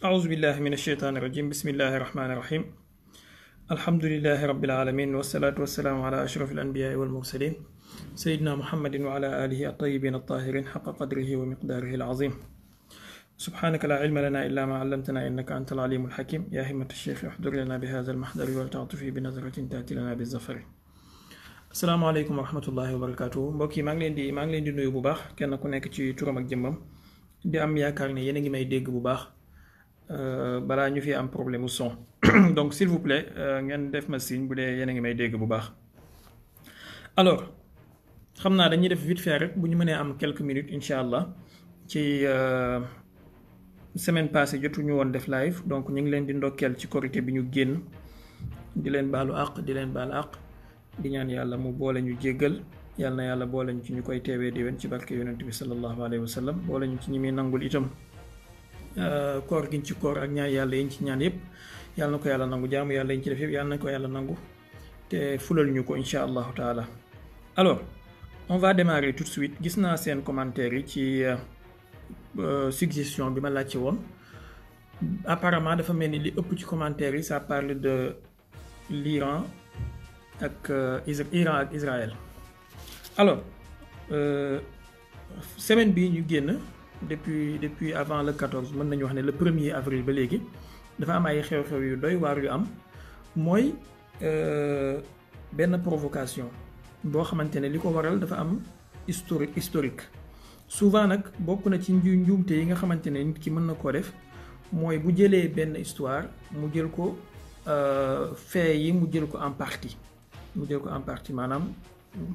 أعوذ بالله من الشيطان الرجيم بسم الله الرحمن الرحيم الحمد لله رب العالمين والصلاة والسلام على أشرف الأنبياء والمرسلين سيدنا محمد وعلى آله الطيبين الطاهرين حق قدره ومقداره العظيم سبحانك لا علم لنا إلا ما علمتنا إنك أنت العليم الحكيم يا همة الشيخ احضر لنا بهذا المحضر ولتعطفي بنظرة تأتي لنا بالظفر السلام عليكم ورحمة الله وبركاته mbokki maa ngi leen di nuyu bu baax kenn ku nekk ci turam ak jëmmam di am yaakaar ne yéen a ngi may dégg bu baax balaa ñu fi am problème son donc s'il vous plaît ngeen def ma signe bu dee yéen a ngi may dégg bu baax. Alors xam naa dañuy def vite fait rek bu ñu mënee am quelques minutes incha allah ci semaine passée jotuñu woon def live donc ñu ngi leen di ndokkeel ci korité bi ñu génn di leen baalu àq di leen baal àq di ñaan yàlla mu boole ñu jéggal yàlla na yàlla boole ñu ci ñu koy teewee di wen ci barke yonent bi sallallahu alayhi wa sallam boole ñu ci ñi muy nangul itam. koor giñ ci koor ak ñaan yàlla yiñ ci ñaan yëpp yàlla na ko yàlla nangu jaamu yàlla yiñ ci def yëpp yàlla na ko yàlla nangu te fulal ñu ko insha allahu taala. Alors on va démarrer tout de suite gis naa seen commentaire yi ci suggestion bi ma laajte woon apparemment dafa mel ni li ëpp ci commentaire yi ça parle de l'Iran ak Iran ak Israël. Alors semaine bi ñu génn depuis avant le 14 mën nañu wax ne le 1er avril ba léegi dafa am ay xew-xew yu doy waar yu am mooy benn provocation boo xamante ne li ko waral dafa am historique souvent nag bokk na ci njuumte yi nga xamante ne nit ki mën na koo def mooy bu jëlee benn histoire mu jël ko fait yi mu jël ko en partie maanaam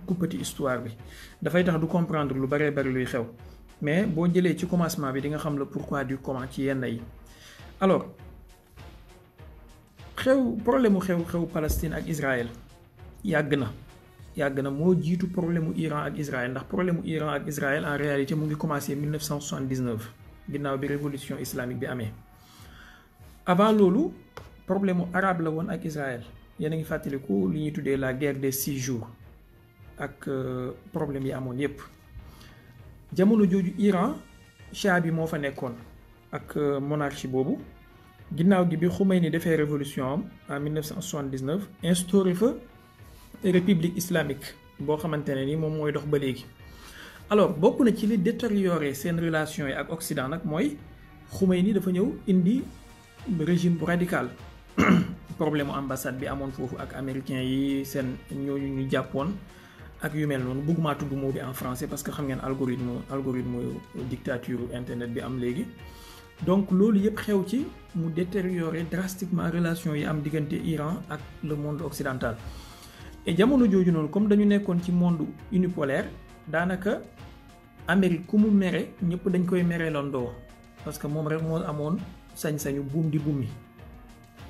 kuppati histoire bi dafay tax du comprendre lu baree bari luy xew. Mais boo jëlee ci commencement bi di nga xam le pourquoi du comment ci yenn yi. Alors problème xew Palestine ak Israël yàgg na moo jiitu problème Iran ak Israël ndax problème Iran ak Israël en réalité mu ngi commencé 1979 ginnaaw bi révolution islamique bi amee. Avant loolu problème arabe la woon ak Israël yéen a ngi fàttaliku li ñuy tuddee la guerre des 6 jours ak problème yi amoon yépp. jamono jooju Iran Shah bi moo fa nekkoon ak monarchie boobu ginnaaw gi bi Khomeini defee révolution am en 1979 instauré fa république islamique boo xamante ne ni moom mooy dox ba léegi. Alors bokk na ci li détérioré seen relation yi ak Occident nag mooy Khomeini dafa ñëw indi régime bu radical problème ambassade bi amoon foofu ak américains yi seen ñooñu ñu jàppoon. ak yu mel noonu bëgguma tudd mot bi en français parce que xam ngeen algorithme dictature internet bi am léegi donc loolu yëpp xew ci mu détériorer drastiquement relation yi am diggante Iran ak le monde occidental. Et jamono jooju noonu comme dañu nekkoon ci monde unipolaire daanaka Amérique ku mu mere ñëpp dañ koy mereelandoo parce que moom rek moo amoon sañ-sañu buum di buumi.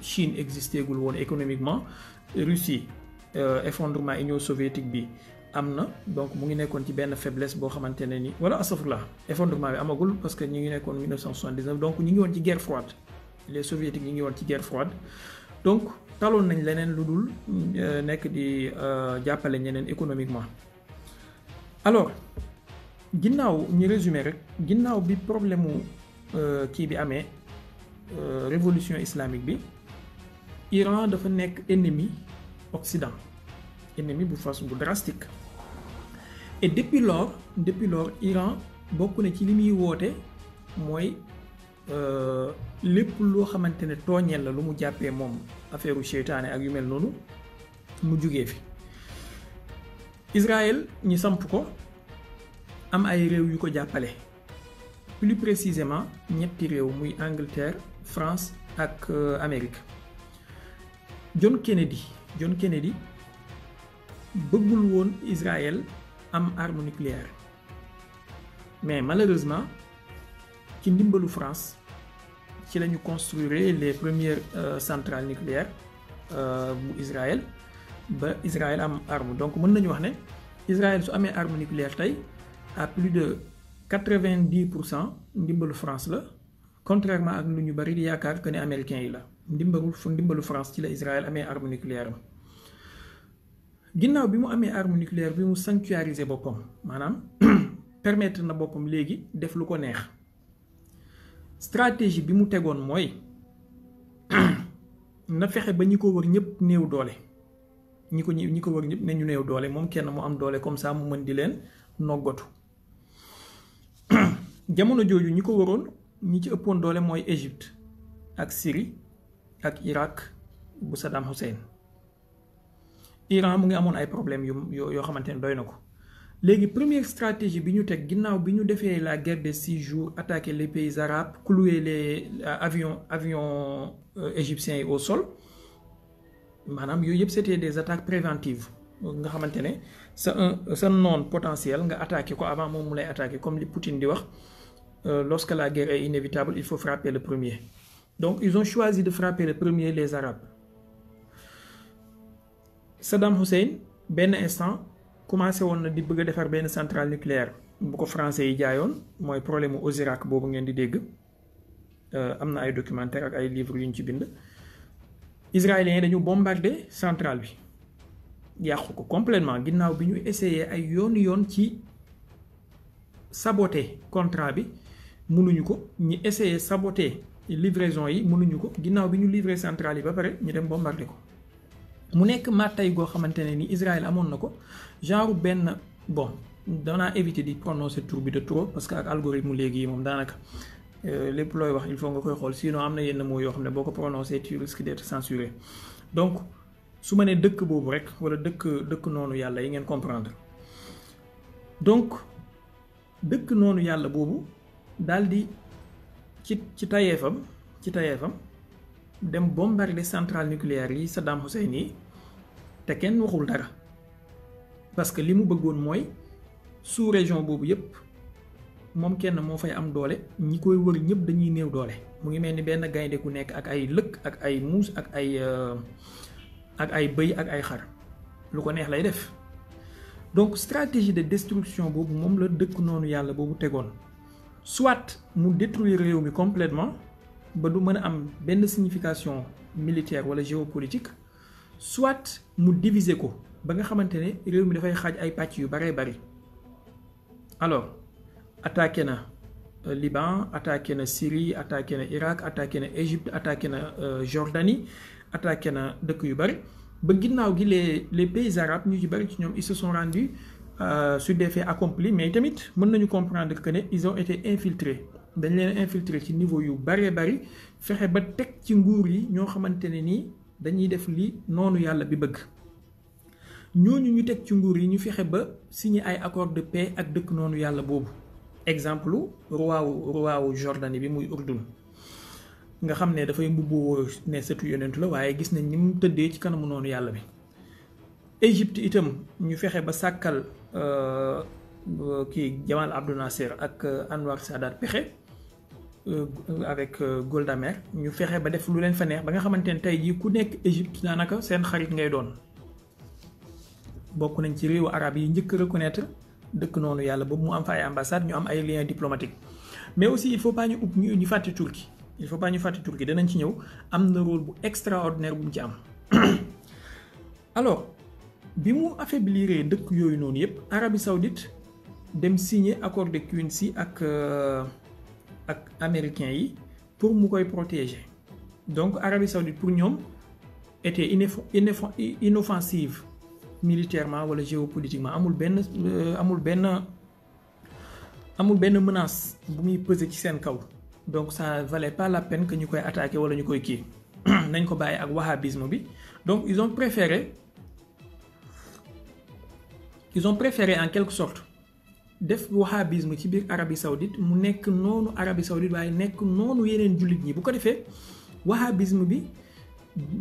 Chine existé gul woon économiquement Russie effondrement Union soviétique bi am na donc mu ngi nekkoon ci benn faiblesse boo xamante ne ni wala astafurlah effondrement bi amagul parce que ñu ngi nekkoon 1979 donc ñu ngi woon ci guerre froide les soviétiques ñu ngi woon ci guerre froide donc taloon nañ leneen lu dul nekk di jàppale ñeneen économiquement. Alors ginnaaw ñu résumé rek ginnaaw bi problème mu kii bi amee révolution islamique bi Iran dafa nekk ennemi Occident ennemi bu façon bu drastique. Et depuis lors Iran bokk na ci li muy woote mooy lépp loo xamante ne tooñeel la lu mu jàppee moom affaire u seytaane ak yu mel noonu mu jugee fi. Israël ñi samp ko am ay réew yu ko jàppale plus précisément ñetti réew muy Angleterre France ak Amérique. John Kennedy bëggul woon Israël am arme nucléaire mais malheureusement ci ndimbalu France ci la ñu construire les premières centrales nucléaires bu Israël ba Israël am arme donc mën nañu wax ne Israël su amee arme nucléaire tey à plus de 90% ndimbalu France la contrairement ak lu ñu bari di yaakaar que ne américains yi la ndimbalu France ci la Israël amee arme nucléaire am. ginnaaw bi mu amee arme nucléaire bi mu sanctuariser boppam maanaam permettre na boppam léegi def lu ko neex stratégie bi mu tegoon mooy na fexe ba ñi ko wër ñëpp néew doole ñi ko wër ñëpp ne ñu néew doole moom kenn mu am doole comme ça mu mën di leen noggatu jamono jooju ñi ko waroon ñi ci ëppoon doole mooy Égypte ak Syrie ak Irak bu Saddam Hussein. Iran mu ngi amoon ay problèmes yoo xamante ne doy na ko léegi première stratégie bi ñu teg ginnaaw bi ñu defee la guerre des 6 jours attaquer les pays arabes clouer les avions égyptiens yi au sol maanaam yooyu yëpp c'était des attaques préventives nga xamante ne sa non potentiel nga attaqué ko avant moom mu lay attaqué comme li Poutine di wax lorsque la guerre est inévitable il faut frapper le premier. Donc ils ont choisi de frapper le premier les Arabes. Saddam Hussein ben instant commencé woon na di bëgg a defar benn centrale nucléaire bu ko français yi jaayoon mooy problème mu Osirak boobu ngeen di dégg am na ay documentaire ak ay livres yu ñu ci bind. Israéliens yi dañu bombardé centrale bi yàqu ko complètement ginnaaw bi ñu essayé ay yoon ci saboter contrat bi mënuñu ko ñi essayé saboter livraison yi mënuñu ko ginnaaw bi ñu livré centrale yi ba pare ñu dem bombardé ko. mu nekk màttay goo xamante ne ni Israël amoon na ko genre benn bon danaa éviter di prononcer tur bi de trop parce que ak algorithme léegi yi moom daanaka lépp looy wax il faut nga koy xool sinon am na yenn mots yoo xam ne boo ko prononcer tu risques d'être censuré donc su ma nee dëkk boobu rek wala dëkk noonu yàlla yi ngeen comprendre donc dëkk noonu yàlla boobu daal di ci tayeefam dem bombarder centrale nucléaire yi Saddam Hussein yi te kenn waxul dara parce que li mu bëggoon mooy sous région boobu yépp moom kenn moo fay am doole ñi koy wër ñëpp dañuy néew doole mu ngi mel ni benn gaynde ku nekk ak ay lëkk ak ay muus ak ay bëy ak ay xar lu ko neex lay def donc stratégie de destruction boobu moom la dëkk noonu yàlla boobu tegoon soit mu détruire réew mi complètement ba du mën a am benn signification militaire wala géopolitique soit mu diviser ko ba nga xamante ne réew mi dafay xaaj ay pàcc yu baree bari alors attaqué na Liban attaqué na Syrie attaqué na Irak attaqué na Égypte attaqué na Jordanie attaqué na dëkk yu bari ba ginnaaw gi les pays arabes ñu ci bari ci ñoom ils se sont rendus sur des faits accomplis mais tamit mën nañu comprendre que ne ils ont été infiltrés dañ leen infiltrer ci niveau yu baree bari fexe ba teg ci nguur yi ñoo xamante ne nii dañuy def li noonu yàlla bi bëgg ñooñu ñu teg ci nguur yi ñu fexe ba signer ay accord de paix ak dëkk noonu yàlla boobu exemple roi Jordanie bi muy Urdun nga xam ne dafay mbubboo ne sëtu yonentu la waaye gis nañ ni mu tëddee ci kanamu noonu yàlla bi Égypte itam ñu fexe ba sàkkal kii Jamal Abdel Nasser ak Anwar Sadat pexe avec Golda Meir ñu fexe ba def lu leen fa neex ba nga xamante ne tey jii ku nekk Égypte daanaka seen xarit ngay doon bokk nañ ci réewu arab yi njëkk reconnaître dëkk noonu yàlla boobu mu am fa ay ambassade ñu am ay liens diplomatiques mais aussi il faut pas ñu fàtte Turquie il faut pas ñu fàtte Turquie danañ ci ñëw am na rôle bu extraordinaire bu mu ci am alors bi mu affaibliree dëkk yooyu noonu yépp Arabie Saoudite dem signer accord de Quincy ak américains yi pour mu koy protéger donc Arabie Saoudite pour ñoom était inoffensive militairement wala géopolitiquement amul benn menace bu muy peser ci seen kaw donc ça valait pas la peine que ñu koy attaquer wala ñu koy kii nañ ko bàyyi ak wahhabisme bi donc ils ont préféré en quelque sorte def wahhabisme ci biir Arabie Saoudite mu nekk noonu Arabie Saoudite waaye nekk noonu yeneen jullit ñi bu ko defee wahhabisme bi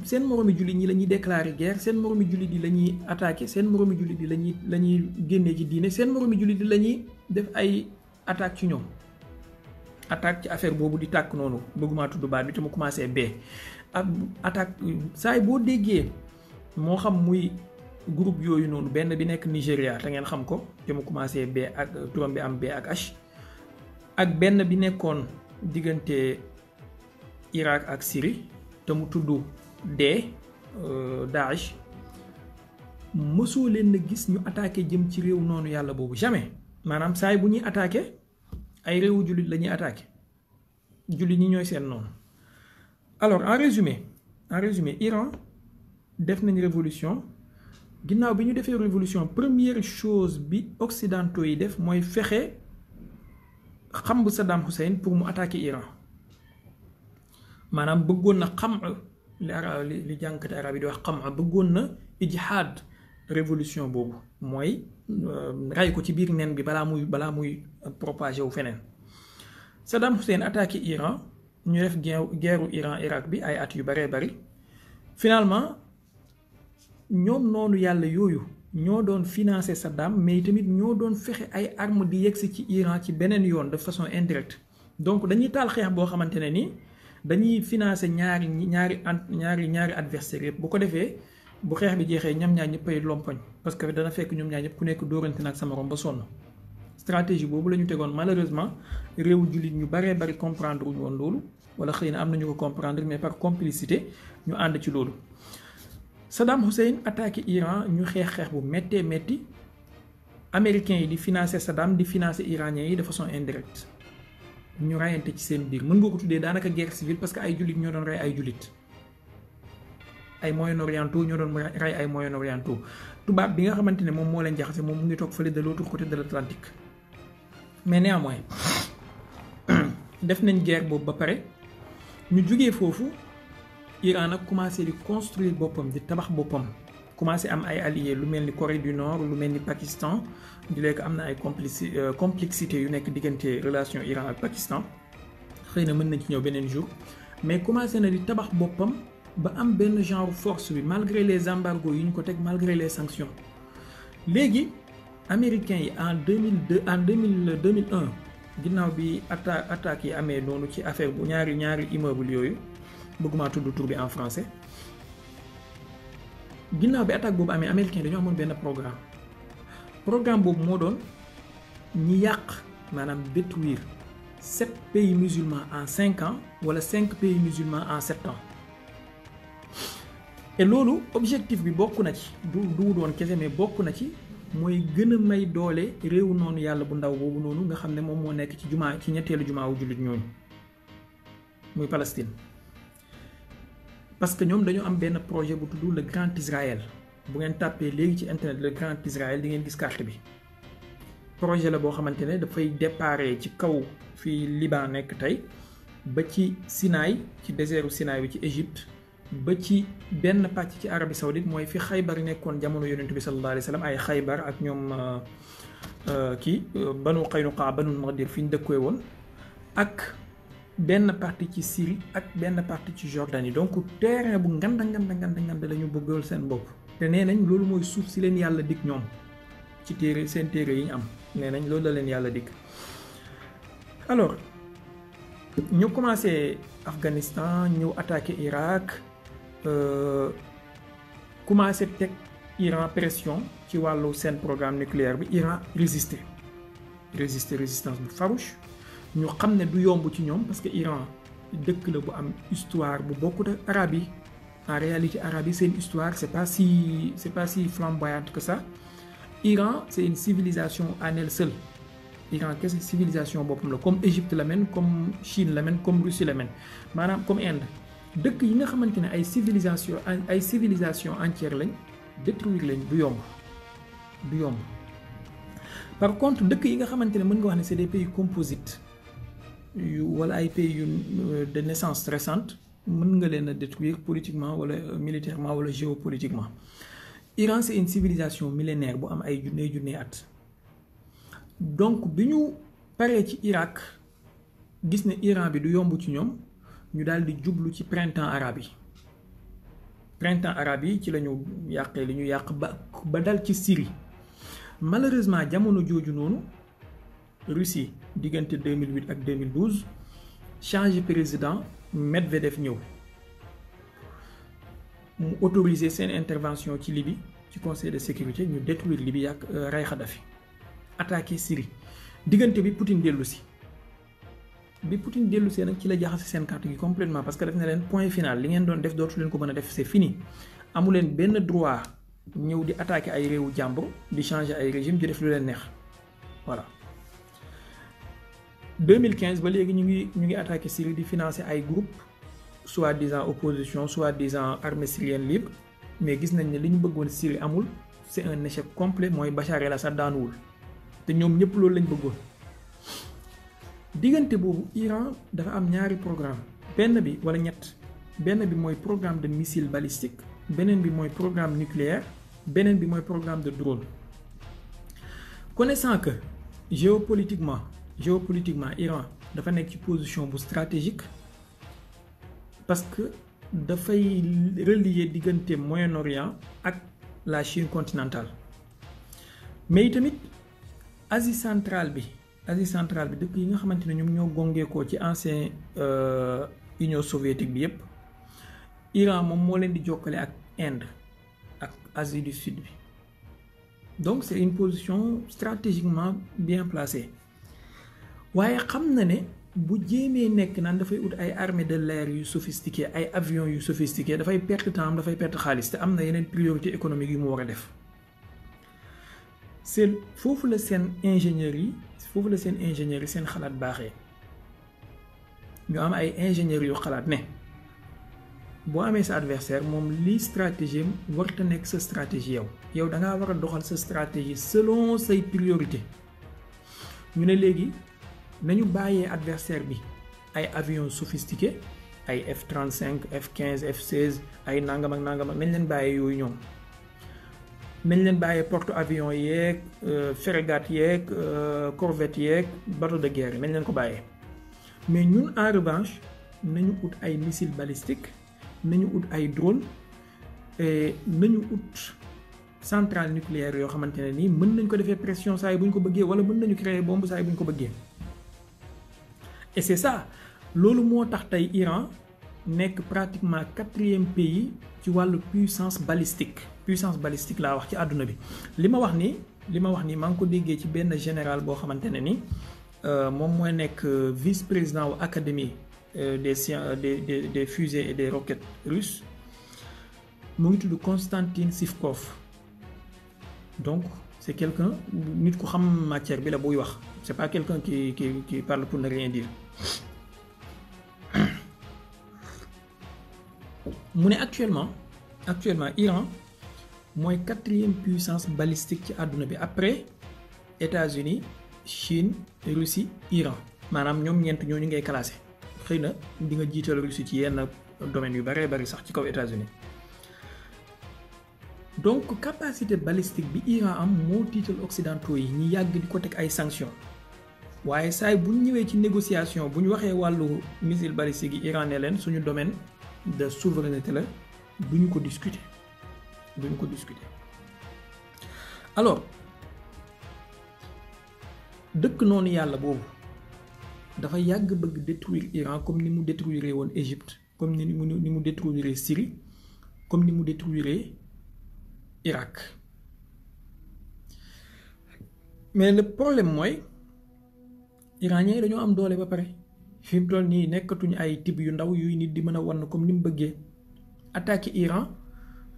seen moroomi jullit ñi la ñuy déclarer guerre seen moroomi jullit yi la ñuy attaquer seen moroomi jullit yi la ñuy génnee ci diine seen moroomi jullit yi la ñuy def ay attaque ci ñoom attaque ci affaire boobu di tàkk noonu bëgguma tudd baat bi te mu commencé bee ak attaque saay boo déggee moo xam muy groupe yooyu noonu benn bi nekk Nigéria te ngeen xam ko te mu commencé B ak turam bi am B ak H ak benn bi nekkoon diggante Irak ak Syrie te mu tudd D Daesh mësoo leen na gis ñu attaqué jëm ci réew noonu yàlla boobu jamais maanaam saay bu ñuy attaqué ay réewu jullit la ñuy attaqué jullit ñi ñooy seen noonu. Alors en résumé Iran def nañ révolution ginnaaw bi ñu defee révolution première chose bi occidentaux yi def mooy fexe xam bu Saddam Hussein pour mu attaquer Iran maanaam bëggoon na xam li jànkate arab yi di wax xam bëggoon na ijhaad révolution boobu mooy ray ko ci biir nen bi balaa muy propagé wu feneen. Saddam Hussein attaqué Iran ñu def guerru Iran Irak bi ay at yu baree bari finalement ñoom noonu yàlla yooyu ñoo doon financé Saddam mais tamit ñoo doon fexe ay armes di yegsi ci Iran ci beneen yoon de façon indirecte. Donc dañuy taal xeex boo xamante ne ni dañuy financé ñaari adversaire yëpp bu ko defee bu xeex bi jeexee ñoom ñaar ñëpp ay lompoñ parce que dana fekk ñoom ñaar ñëpp ku nekk dóorante nag sa morom ba sonn. Stratégie boobu la ñu tegoon malheureusement réewu jullit ñu baree bari comprendre wuñu woon loolu wala xëy na am nañu ko comprendre mais par complicité ñu ànd ci loolu. Saddam Hussein attaqué Iran ñu xeex bu méttee métti américains yi di financer Saddam di financer iraniens yi de façon indirecte ñu rayante ci seen biir mën nga ko tuddee daanaka guerre civile parce que ay jullit ñoo doon rey ay jullit ay moyen-orientaux ñoo doon rey ay moyen-orientaux tubaab bi nga xamante ne moom moo leen jaxase moom mu ngi toog fële de l'autre côté de l'Atlantique mais néanmoins def nañ guerre boobu ba pare ñu jugee foofu Iran nag commencé di construire boppam di tabax boppam commencé am ay alliés lu mel ni Corée du Nord lu mel ni Pakistan di lekk am na ay complexité yu nekk diggante relation Iran ak Pakistan xëy na mën nañ ci ñëw beneen jour mais commencé na di tabax boppam ba am benn genre force bi malgré les embargos yi ñu ko teg malgré les sanctions léegi américains yi en 2001 ginnaaw bi attaques yi amee noonu ci affaire bu ñaari immeuble yooyu bëgguma tudd tur bi en français ginnaaw bi attaque boobu amee américains dañoo amoon benn programme boobu moo doon ñi yàq maanaam détruire 7 pays musulmans en 5 ans wala 5 pays musulmans en 7 ans et loolu objectif bi bokk na ci du doon kese mais bokk na ci mooy gën a may doole réewu noonu yàlla bu ndaw boobu noonu nga xam ne moom moo nekk ci ñetteelu jumaa wu jullit ñooñu muy Palestine parce que ñoom dañoo am benn projet bu tudd le Grand Israël bu ngeen tàppee léegi ci internet le Grand Israël di ngeen gis carte bi projet la boo xamante ne dafay déparé ci kaw fii Liban nekk tey ba ci Sinaï ci désertu Sinaï bi ci Égypte ba ci benn pàcc ci Arabie Saoudite mooy fi Xaybar nekkoon jamono yonent bi sallallahu alayhi wa sallam ay Xaybar ak ñoom Banu Qaynuqa Banu Nadir fi ñu dëkkee woon ak benn partie ci Syrie ak benn partie ci Jordanie donc terrain bu nganda la ñu bëggal seen bopp te nee nañ loolu mooy suuf si leen yàlla dig ñoom ci seen téere yi ñu am nee nañ loolu la leen yàlla dig. Alors ñu commencé Afghanistan ñëw attaqué Irak commencé teg Iran pression ci wàllu seen programme nucléaire bi Iran résistance bu farouche ñu xam ne du yomb ci ñoom parce que Iran dëkk la bu am histoire bu bokkut ak arabe yi en réalité arabe yi seen histoire c'est pas si flamboyante que ça. Iran c'est une civilisation en elle seule Iran kese civilisation boppam la comme Égypte la mel comme Chine la mel comme Russie la mel maanaam comme Inde dëkk yi nga xamante ne ay civilisation entière lañ détruire lañ du yomb par contre dëkk yi nga xamante ne mën nga wax ne c'est des pays composites wala ay pays de naissance récente mën nga leen a détruire politiquement wala militairement wala géopolitiquement. Iran c'est une civilisation millénaire bu am ay junne at donc bi ñu paree ci Irak gis ne Iran bi du yomb ci ñoom ñu daal di jublu ci printemps arabe yi ci la ñu yàqee li ñu yàq ba dal ci Syrie malheureusement jamono jooju noonu Russie diggante 2008 ak 2012 changé président Medvedev ñëw mu autorisé seen intervention ci Libye ci conseil de sécurité ñu détruire Libye yàq rey Kadhafi attaqué Syrie diggante bi Poutine dellu si nag ci la jaxase seen carte gi complètement parce que def na leen point final li ngeen doon def dootu leen ko mën a def c'est fini amu leen benn droit ñëw di attaquer ay réewu jàmbur di changer ay régime di def lu leen neex voilà 2015 ba léegi ñu ngi attaqué Syrie di financer ay groupe soi-disant opposition soi-disant armée syrienne libre mais gis nañ ne li ñu bëggoon Syrie amul c'est un échec complet mooy Bachar el-Assad daanuwul te ñoom ñëpp loolu lañ bëggoon. diggante boobu Iran dafa am ñaari programme benn bi wala ñett benn bi mooy programme de missile balistique beneen bi mooy programme nucléaire beneen bi mooy programme de drone. Connaissant que géopolitiquement Iran dafa nekk ci position bu stratégique parce que dafay relier diggante Moyen-Orient ak la Chine continentale mais tamit Asie centrale bi dëkk yi nga xamante ne ñoom ñoo gongeekoo ci ancien Union soviétique bi yépp Iran moom moo leen di jokkale ak Inde ak Asie du Sud bi donc c'est une position stratégiquement bien placée waaye xam na ne bu jéemee nekk naan dafay ut ay armée de l'air yu sophistiqué ay avions yu sophistiqué dafay perte temps dafay perte xaalis te am na yeneen priorité économique yu mu war a def c'est foofu la seen ingénieurs yi seen xalaat baaxee ñu am ay ingénieurs yu xalaat ne boo amee sa adversaire moom lii stratégie warta nekk sa stratégie yow da ngaa war a doxal sa stratégie selon say priorité ñu ne léegi nañu bàyyee adversaire bi ay avions sophistiqués ay F-35 F-15 F-16 ay nangam ak nañ leen bàyyee yooyu ñoom nañ leen bàyyee porte-avions yeeg frégate yeeg corvette yeeg bateau de guerre nañ leen ko bàyyee mais ñun en revanche nañu ut ay missiles balistiques nañu ut ay drone nañu ut centrale nucléaire yoo xamante ne nii mën nañ ko defee pression saa yi bu ñu ko bëggee wala mën nañu créer bombe saa yi bu ñu ko bëggee et c'est ça loolu moo tax tey Iran nekk pratiquement 4e pays ci wàllu puissance balistique laa wax ci àdduna bi li ma wax nii maa ngi ko déggee ci benn général boo xamante ne ni moom mooy nekk vice-président wu académie des fusées et des roquettes russes mu ngi tudd Konstantin Sivkov donc c'est quelqu'un nit ku xam matière bi la buy wax c'est pas quelqu'un qui parle pour ne rien dire mu ne actuellement Iran mooy 4e puissance balistique ci àdduna bi après États-Unis Chine Russie Iran maanaam ñoom ñeent ñooñu ngay classé xëy na di nga jiital Russie ci yenn domaines yu bari sax ci kaw États-Unis donc capacité balistique bi Iran am moo tiital occidentaux yi ñi yàgg di ko teg ay sanctions waaye saay bu ñu ñëwee ci négociation bu ñu waxee wàllu missile balistique yi Iran ne leen suñu domaine de souveraineté la duñu ko discuter alors dëkk noonu yàlla boobu dafa yàgg bëgg détruire Iran comme ni mu détruire woon Égypte comme ni mu détruire Syrie comme ni mu détruire Irak mais le problème mooy iranien yi dañoo am doole ba pare fi mu toll nii nekkatuñu ay type yu ndaw yuy nit di mën a wan comme ni mu bëggee attaquer Iran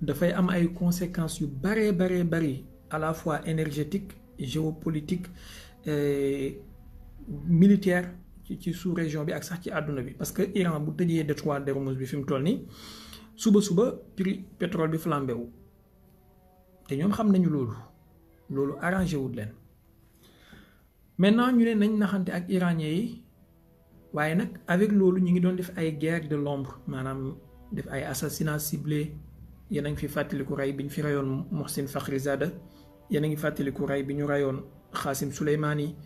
dafay am ay conséquences yu bari à la fois énergétique géopolitique militaire ci sous-région bi ak sax ci àdduna bi parce que Iran bu tëjee détroit d'Ormuz bi fi mu toll nii suba prix pétrole bi flambé wu te ñoom xam nañu loolu arrangé wul leen maintenant ñu ne nañ naxante ak iranien yi waaye nag avec loolu ñu ngi doon def ay guerre de l'ombre maanaam def ay assassinats ciblés yéen a ngi fi fàttaliku rey bi ñu fi reyoon Mohsin Fakhrizadeh yéen a ngi fàttaliku rey bi ñu reyoon Qasem Soleimani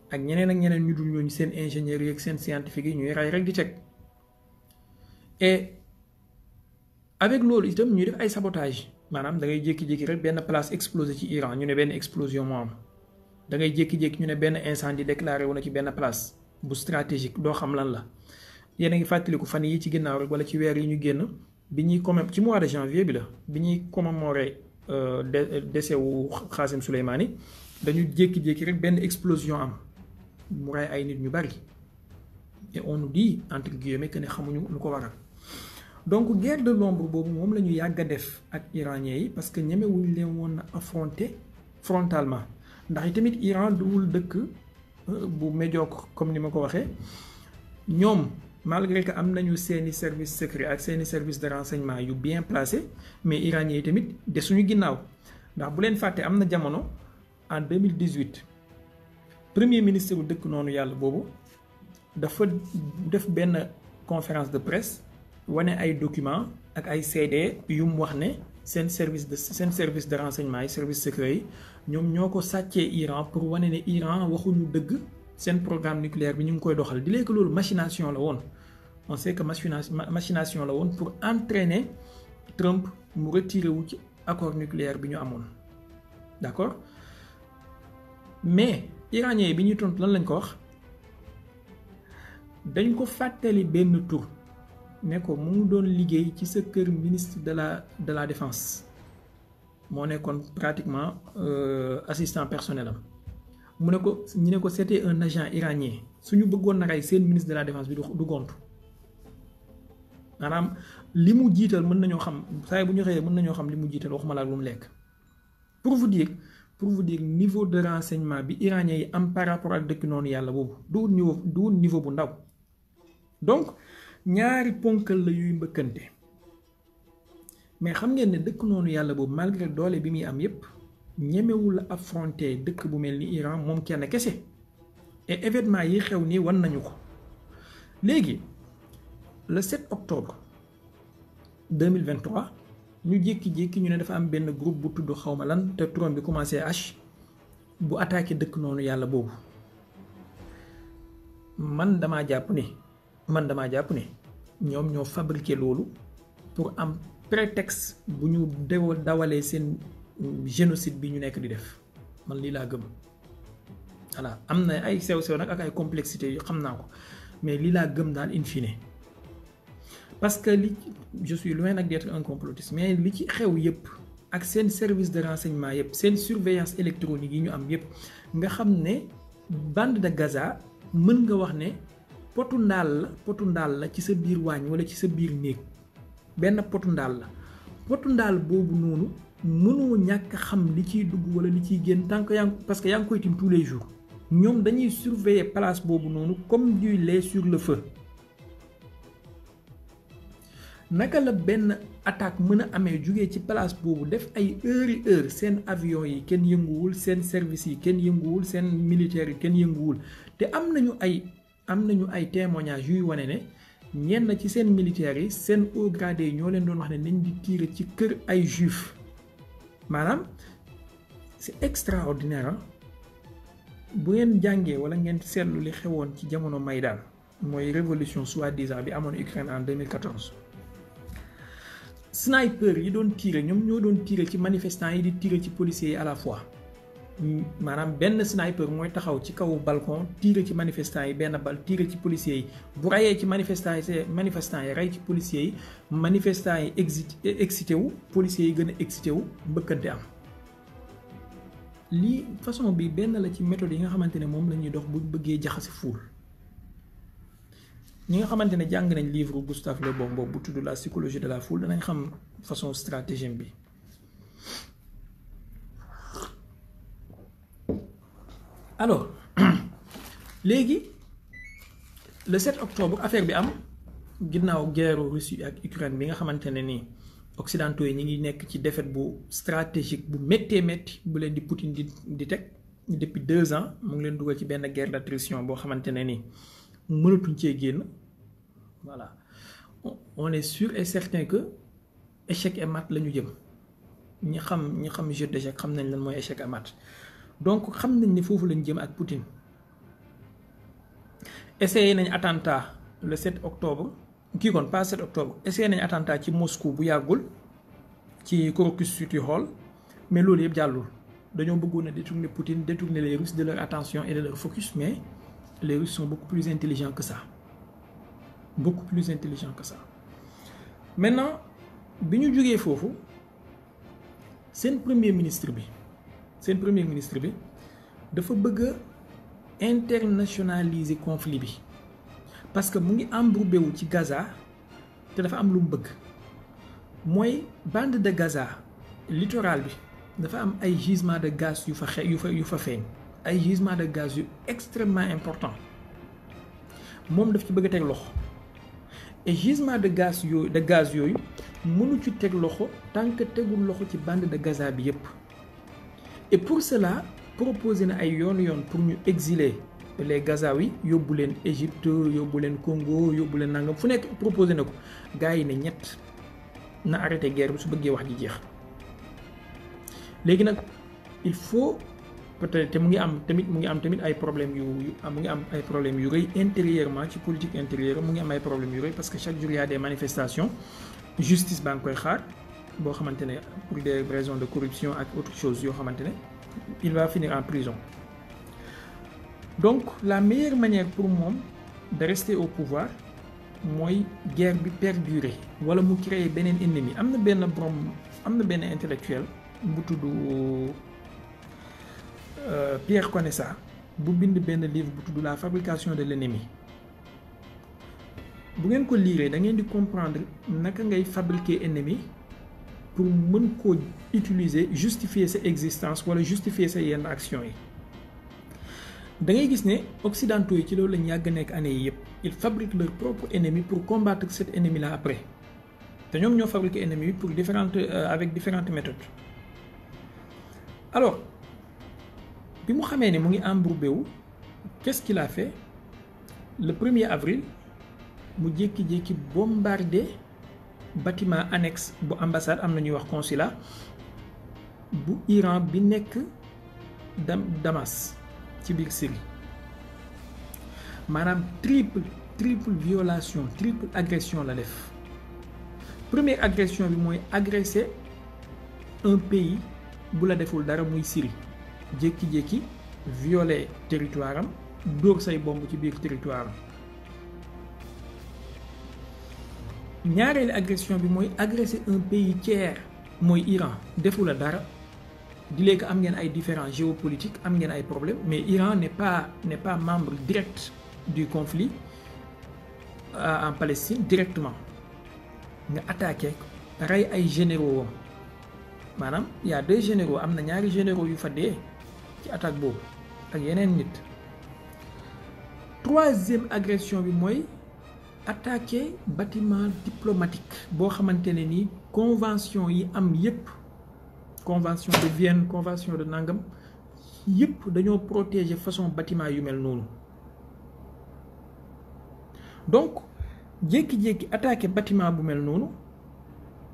ak ñeneen ñu dul ñooñu seen ingénieurs yi ak seen scientifique yi ñuy rey rek di teg et avec loolu itam ñuy def ay sabotage maanaam da ngay jékki-jékki rek benn place explosé ci Iran ñu ne benn explosion moo am da ngay jékki-jékki ñu ne benn incendie déclaré wu na ci benn place bu stratégique doo xam lan la yéen a ngi fàttaliku fan yi ci ginnaaw rek wala ci weer yi ñu génn bi ñuy ci mois de janvier bi la bi ñuy commémorer décès wu Qasem Soleimani dañu jékki-jékki rek benn explosion am mu rey ay nit ñu bari et on nous dit entre guillemets que ne xamuñu lu ko waral donc guerre de l'ombre boobu moom la ñu yàgg a def ak iraniens yi parce que ñemewuñ leen woon a affronter frontalement ndax tamit Iran duwul dëkk bu médiocre comme ni ma ko waxee ñoom malgré que am nañu seeni service secret ak seeni service de renseignement yu bien placé mais iraniens yi tamit desuñu ginnaaw ndax bu leen fàtte am na jamono en 2018 premier ministre bu dëkk noonu yàlla boobu dafa def benn conférence de presse wane ay documents ak ay CD yu mu wax ne seen service de renseignement yi service secret yi ñoom ñoo ko sàccee Iran pour wane ne Iran waxuñu dëgg seen programme nucléaire bi ñu ngi koy doxal di léegi loolu machination la woon on sait que machination la woon pour entraîner Trump mu retiré wu ci accord nucléaire bi ñu amoon d'accord mais iranien yi bi ñuy tontu lan lañ ko wax dañ ko fàttali benn tur ne ko mu ngi doon liggéey ci sa kër ministre de la défense moo nekkoon pratiquement assistant personnel am mu ne ko ñu ne ko c'était un agent iranien suñu bëggoon na rey seen ministre de la défense bi du gontu maanaam li mu jiital mën nañoo xam saa bu ñu xëyee mën nañoo xam li mu jiital waxuma laa lu mu lekk pour vous dire niveau de renseignement bi iranien yi am par rapport ak dëkk noonu yàlla boobu du niveau bu ndaw donc ñaari ponkal la yuy mbëkkante mais xam ngeen ne dëkk noonu yàlla boobu malgré doole bi muy am yépp ñemewul a affronter dëkk bu mel ni Iran moom kenn kese et événement yi xew nii wan nañu ko léegi le 7 octobre 2023 ñu jékki-jékki ñu ne dafa am benn groupe bu tudd xawma lan te turam bi commencé H bu attaqué dëkk noonu yàlla boobu man damaa jàpp ne ñoom ñoo fabriqué loolu pour am prétexte bu ñu dawalee seen génocide bi ñu nekk di def man lii laa gëm voilà am na ay sew-sew nag ak ay complexité yu xam naa ko mais lii laa gëm daal in fine parce que je suis loin nag d'être un complotiste mais li ci xew yépp ak seen service de renseignement yépp seen surveillance électronique yi ñu am yépp nga xam ne bande de Gaza mën nga wax ne potu ndaal la ci sa biir waañ wala ci sa biir néeg benn potu ndaal boobu noonu mënoo ñàkk xam li ciy dugg wala li ciy génn tant que parce que yaa ngi koy tim tous les jours ñoom dañuy surveiller place boobu noonu comme du lait sur le feu naka la benn attaque mën a amee jugee ci place boobu def ay heure seen avion yi kenn yënguwul seen service yi kenn yënguwul seen militaire yi kenn yënguwul te am nañu ay témoignages yuy wane ne ñenn ci seen militaires yi seen haut gradé yi ñoo leen doon wax ne nañ di tirer ci kër ay juif maanaam c'est extraordinaire bu ngeen jàngee wala ngeen seetlu li xewoon ci jamono Maïdan mooy révolution soi-disant bi amoon Ukraine en 2014 sniper yi doon tirer ñoom ñoo doon tirer ci manifestants yi di tirer ci policiers yi à la fois maanaam benn sniper mooy taxaw ci kaw balcon tirer ci manifestants yi benn bal tirer ci policiers yi bu rayee ci manifestants yi rey ci policiers yi manifestants yi excité wu policiers yi gën a excité wu mbëkkante am lii façon bi benn la ci méthode yi nga xamante ne moom la ñuy dox bu bëggee jaxase foule ñi nga xamante ne jàng nañ livre Gustave Le Bon boobu bu tudd la psychologie de la foule danañ xam façon stratégie bi alors léegi le 7 octobre affaire bi am ginnaaw guerre Russie ak Ukraine bi nga xamante ne nii occidentaux yi ñi ngi nekk ci défaite bu stratégique bu méttee métti bu leen di Poutine di teg depuis 2 ans mu ngi leen dugal ci benn guerre d'attrition boo xamante ne nii mënatuñ cee génn voilà on est sûr et certain que échec et mat la ñu jëm ñi xam jeu d'échec xam nañ lan mooy échec et mat donc xam nañ ne foofu lañ jëm ak Poutine essayé nañ attentat le 7 octobre kii kon pas 7 octobre essayé nañ attentat ci Moscou bu yàggul ci Crocus City Hall mais loolu yëpp jàllul dañoo bëggoon a détourner Poutine détourner les Russes de leur attention et de leur focus mais les Russes sont beaucoup plus intelligents que ça maintenant bi ñu jógee foofu seen premier ministre bi dafa bëgg a internationaliser conflit bi parce que mu ngi embourbé wu ci Gaza te dafa am lu mu bëgg mooy bande de Gaza littoral bi dafa am ay gisement de gaz yu fa feeñ ay gisement de gaz yu extrêmement important moom daf ci bëgg a teg loxo et gisement de gaz yooyu mënu ci teg loxo tant que tegul loxo ci bande de Gaza bi yépp et pour cela proposé na ay yoon pour ñu exiler les Gazaouis yóbbu leen Égypte yóbbu leen Congo yóbbu leen nangam fu nekk proposé na ko gars yi ne ñett na arrêté guerre bi su bëggee wax ji jeex léegi nag il faut peut-être te mu ngi am tamit ay problèmes ay problèmes yu rëy intérieurement ci politique intérieure mu ngi am ay problèmes yu rëy parce que chaque jour il y a des manifestations justice baa ngi koy xaar boo xamante ne pour des raisons de corruption ak autre chose yoo xamante ne il va finir en prison. Donc la meilleure manière pour moom de rester au pouvoir mooy guerre bi perdurer wala mu créer beneen ennemi am na benn intellectuel bu tudd Pierre Conessa bu bind benn livre bu tudd La fabrication de l'ennemi. Bu ngeen ko lire da ngeen di comprendre naka ngay fabriquer ennemi pour mën koo utiliser justifier sa existence wala justifier sa yenn action yi. Da ngay gis ne occidentaux yi ci loolu lañ yàgg nekk année yi yëpp ils fabriquent leur propre ennemi pour combattre cet ennemi là après te ñoom ñoo fabriquer ennemi pour avec différentes méthodes. Alors bi mu xamee ne mu ngi embourbé wu qu'est-ce qu'il a fait le 1er avril mu jékki-jékki bombardé bâtiment annexe bu ambassade am na ñuy wax consulat bu Iran bi nekk Damas ci biir Syrie maanaam triple violation triple agression la def. Première agression bi mooy agresser un pays bu la deful dara muy Syrie jékki-jékki violer territoire am dóor say bomb ci biir territoire am. Ñaareelu agression bi mooy agresser un pays tiers mooy Iran defu la dara di léegi am ngeen ay différends géopolitiques am ngeen ay problèmes mais Iran n'est pas membre direct du conflit en Palestine directement nga attaqué rey ay généraux wam maanaam y a 2 généraux am na ñaari généraux yu fa dee ci attaque boobu ak yeneen nit. 3e agression bi mooy attaquer bâtiment diplomatique boo xamante ne ni convention yi am yépp convention de Vienne convention de Nangam yépp dañoo protéger façon bâtiment yu mel noonu donc jékki-jékki attaquer bâtiment bu mel noonu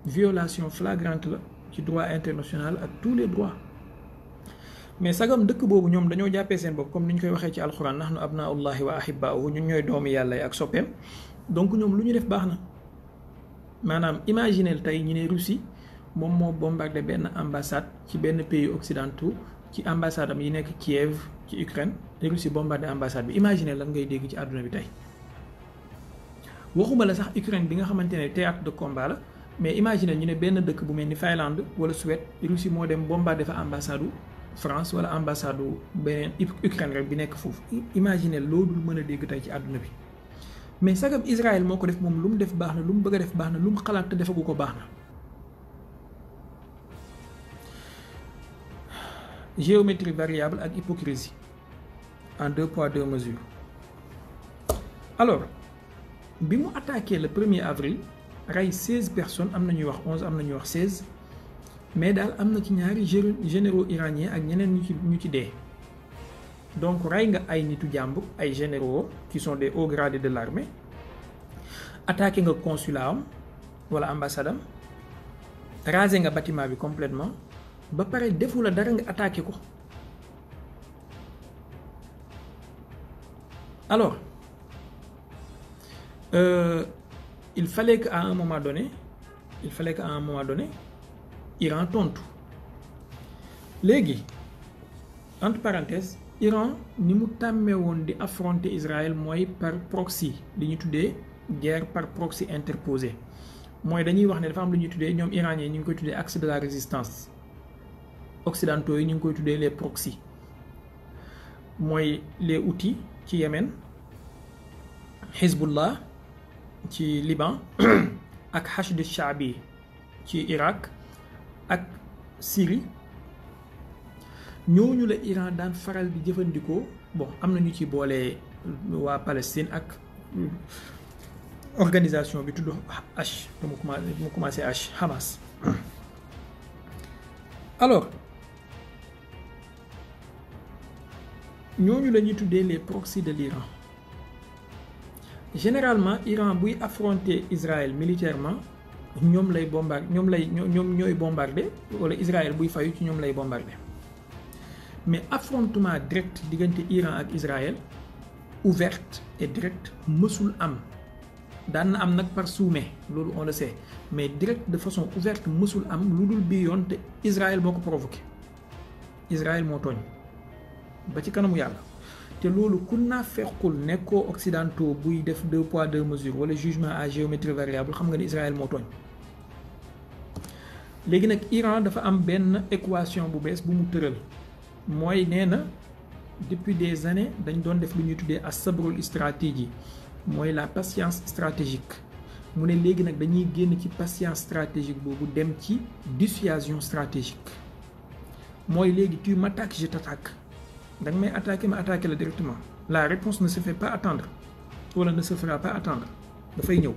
violation flagrante la ci droit international ak tous les droits mais sagam dëkk boobu ñoom dañoo jàppee seen bopp comme ni ñu koy waxee ci alxuraan nahnu abnaullahi wa ahibbaahu ñun ñooy doomu yàlla yi ak soppeem donc ñoom lu ñu def baax na maanaam imaginez tey ñu ne Russie moom moo bombardé benn ambassade ci benn pays occidentaux ci ambassade am yi nekk Kiev ci Ukraine te Russie bombardé ambassade bi imaginez lan ngay dégg ci àdduna bi tey waxuma la sax Ukraine bi nga xamante ne théâtre de combat la mais imaginez ñu ne benn dëkk bu mel ni Finlande wala Suède Russie moo dem bombardé fa ambassade France wala ambassade beneen Ukraine rek bi nekk foofu imaginez loolu mën a dégg tey ci àdduna bi mais sagam Israël moo ko def moom lu mu def baax na lu mu bëgg a def baax na lu mu xalaat te defagu ko baax na. Géométrie variable ak hypocrisie en 2 poids 2 mesures. Alors bi mu attaqué le 1er avril rey 16 personnes am na ñuy wax 11 am na ñuy wax 16 mais daal am na ci ñaari généraux iraniens ak ñeneen ñu ci dee donc rey nga ay nitu jàmbur ay généraux qui sont des hauts gradés de l'armée attaqué nga consulat am wala ambassade am rasé nga bâtiment bi complètement ba pare defu la dara nga attaqué ko alors il fallait qu'à un moment donné Iran tontu léegi entre parenthèses Iran ni mu tàmmee woon di affronter Israël mooy par proxy li ñu tuddee guerre par proxy interposée mooy dañuy wax ne dafa am lu ñuy tuddee ñoom iraniens ñu ngi koy tuddee axe de la résistance occidentaux yi ñu ngi koy tuddee les proxy mooy les Houthis ci Yémen Hezbollah ci Liban ak Hashd al-Shaabi ci Irak ak Syrie ñooñu la Iran daan faral di jëfandikoo. Bon am na ñu ci boole waa Palestine ak organisation bi tudd H mu commencé H Hamas. Alors ñooñu la ñuy tuddee les proxys de l'Iran. Généralement Iran buy affronter Israël militairement ñoom lay bombarder ñoom ñooy bombarder wala Israël buy fayu ci ñoom lay bombarder. Mais affrontement direct diggante Iran ak Israël ouverte et direct mësul am daan na am nag par sous-main loolu on le sait mais direct de façon ouverte mësul am lu dul bii yoon te Israël moo ko provoqué Israël moo tooñ ba ci kanamu yàlla te loolu ku naa fekkul nekkoo occidentaux buy def 2 poids 2 mesures wala jugement à géométrie variable xam nga ni Israël moo tooñ. léegi nag Iran dafa am benn équation bu bees bu mu tëral mooy nee na depuis des années dañ doon def lu ñuy tuddee as-sabrul stratégie mooy la patience stratégique mu ne léegi nag dañuy génn ci patience stratégique boobu dem ci dissuasion stratégique mooy léegi tu m'attaques je t'attaque da nga may attaquer ma attaquer la directement la réponse ne se fait pas attendre wala ne se fera pas attendre dafay ñëw.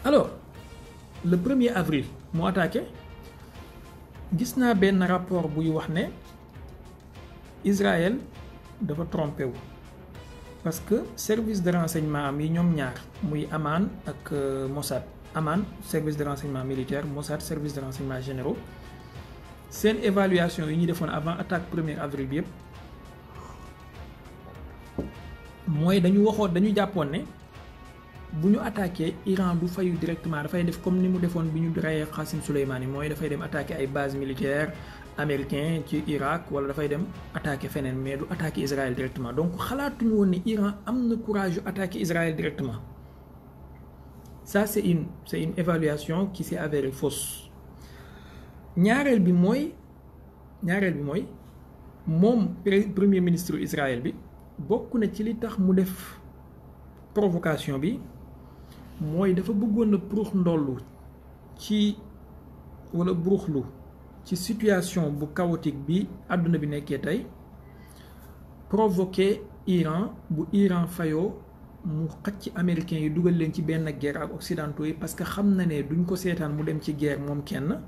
Alors le 1er avril mu attaqué gis naa benn rapport buy wax ne Israël dafa trompé wu parce que service de renseignement am yi ñoom ñaar muy Aman ak Mossad. Aman service de renseignement militaire, Mossad service de renseignement généraux seen évaluation yi ñu defoon avant attaque 1er avril bi yëpp mooy dañu jàppoon ne bu ñu attaqué Iran du fayu directement dafay def comme ni mu defoon bi ñu reyee Qassim Soleimani mooy dafay dem attaqué ay bases militaires américain ci Irak wala dafay dem attaqué feneen mais du attaqué Israël directement donc xalaatuñu woon ne Iran am na courage yu attaqué Israël directement. Ça c'est une évaluation qui s'est avérée fausse. ñaareel bi mooy moom premier ministre Israël bi bokk na ci li tax mu def provocation bi mooy dafa bëggoon a purux ndollu ci wala buruxlu ci situation bu chaotique bi àdduna bi nekkee tey provoquer Iran bu Iran fayoo mu xëcc ci américains yi dugal leen ci benn guerre ak occidentaux yi parce que xam na ne duñ ko seetaan mu dem ci guerre moom kenn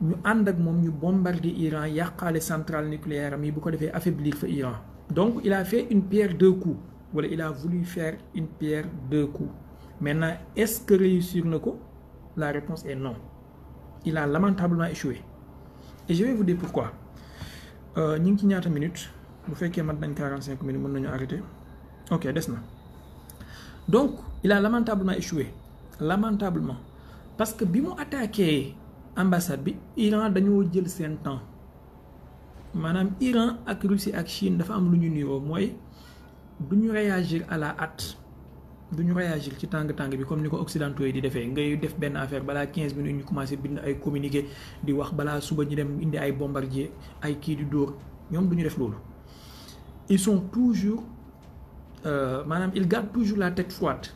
ñu ànd ak moom ñu bombarder Iran yàqaale centrale nucléaire am yi bu ko defee affaiblir fa Iran. Donc il a fait une pierre deux coups wala il a voulu faire une pierre deux coups. Maintenant est-ce que réussir na ko? La réponse est non. Il a lamentablement échoué. Et je vais vous dire pourquoi. ñu ngi ci ñaata minutes bu fekkee mat nañ 45 minutes mën nañu arrêter. Ok des na. Donc il a lamentablement échoué. Lamentablement parce que bi mu attaqué ambassade bi Iran dañoo jël seen temps maanaam Iran ak Russie ak Chine dafa am lu ñu niroo mooy du ñu réagir à la hâte du ñu réagir ci tàng-tàng bi comme ni ko occidentaux yi di defee ngay def benn affaire balaa 15 minutes ñu commencé bind ay communiqué di wax balaa suba ñu dem indi ay bombardier ay kii di dóor ñoom du ñu def loolu. Ils sont toujours maanaam ils gardent toujours la tête froide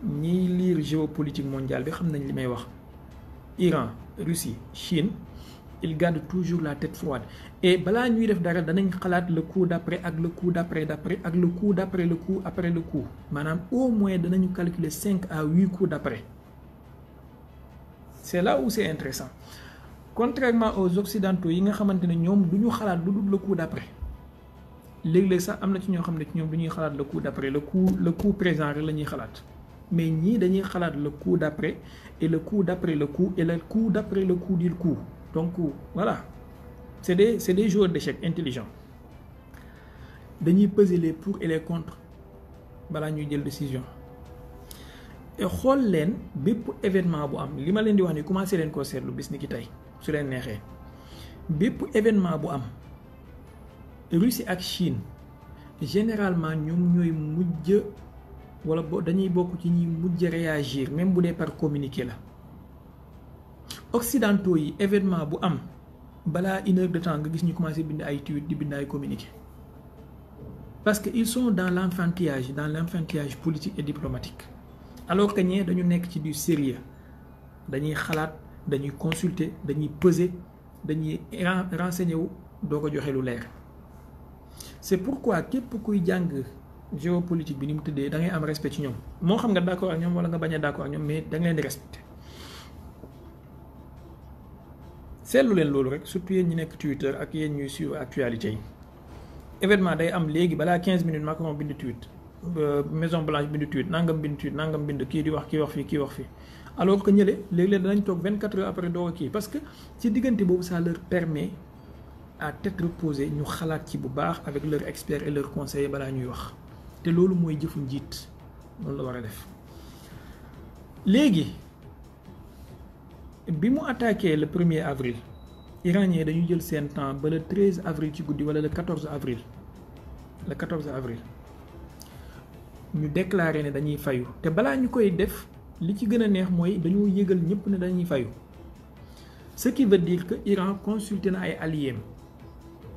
ñiy lire géopolitique mondiale bi xam nañ li may wax. Iran, Russie, Chine, ils gardent toujours la tête froide. Et balaa ñuy def dara danañ xalaat le coup d'après ak le coup d'après ak le coup d'après le coup après le coup maanaam au moins danañu calculer 5 à 8 coups d'après. C'est là où c'est intéressant. Contrairement aux occidentaux yi nga xamante ne ñoom du ñu xalaat lu dul le coup d'après léeg-léeg sax am na ci ñoo xam ne ci ñoom du ñuy xalaat le coup d'après le coup présent rek la ñuy xalaat. Mais ñii dañuy xalaat le coup d'après et le coup d'après le coup et le coup d'après le coup du coup. Donc voilà, c'est des joueurs d'échecs intelligents. Dañuy peser les pour et les contre balaa ñuy jël décision. Et xool leen bépp événement bu am li ma leen di wax ni commencé leen koo seetlu bis ni ki tey su leen neexee bépp événement bu am Russie ak Chine généralement ñoom ñooy mujj wala dañuy bokk ci ñi mujj réagir même bu dee par communiqué la occidentaux yi événement bu am balaa 1 heure de temps nga gis ñu commencé bind ay tweet di bind ay communiqué parce que ils sont dans l'enfantillage politique et diplomatique alors que ñee dañu nekk ci du sérieux dañuy xalaat dañuy consulter dañuy peser dañuy renseigné wu doo ko joxe lu leer. C'est pourquoi képp kuy jàng géopolitique bi ni mu tëddee da ngay am respect ci ñoom moo xam nga d'accord ak ñoom wala nga bañ a d'accord ak ñoom mais da nga leen di respecté. seetlu leen loolu rek surtout yéen ñi nekk Twitter ak yéen ñuy suivre actualité yi événement day am léegi balaa 15 minutes Macron bind tweet Maison Blanche bind tweet nangam bind kii di wax kii wax fii alors que ñële léeg-léeg danañ toog 24 heures après doo kii parce que ci diggante boobu ça leur permet à tête reposée ñu xalaat ci bu baax avec leurs experts et leurs conseillers balaa ñuy wax te loolu mooy jëfu njiit loolu la war a def. léegi bi mu attaqué le 1er avril iranien dañu jël seen temps ba le 13 avril ci guddi wala le 14 avril ñu déclaré ne dañuy fayu te balaa ñu koy def li ci gën a neex mooy dañoo yëgal ñëpp ne dañuy fayu ce qui veut dire que Iran consulté na ay alliés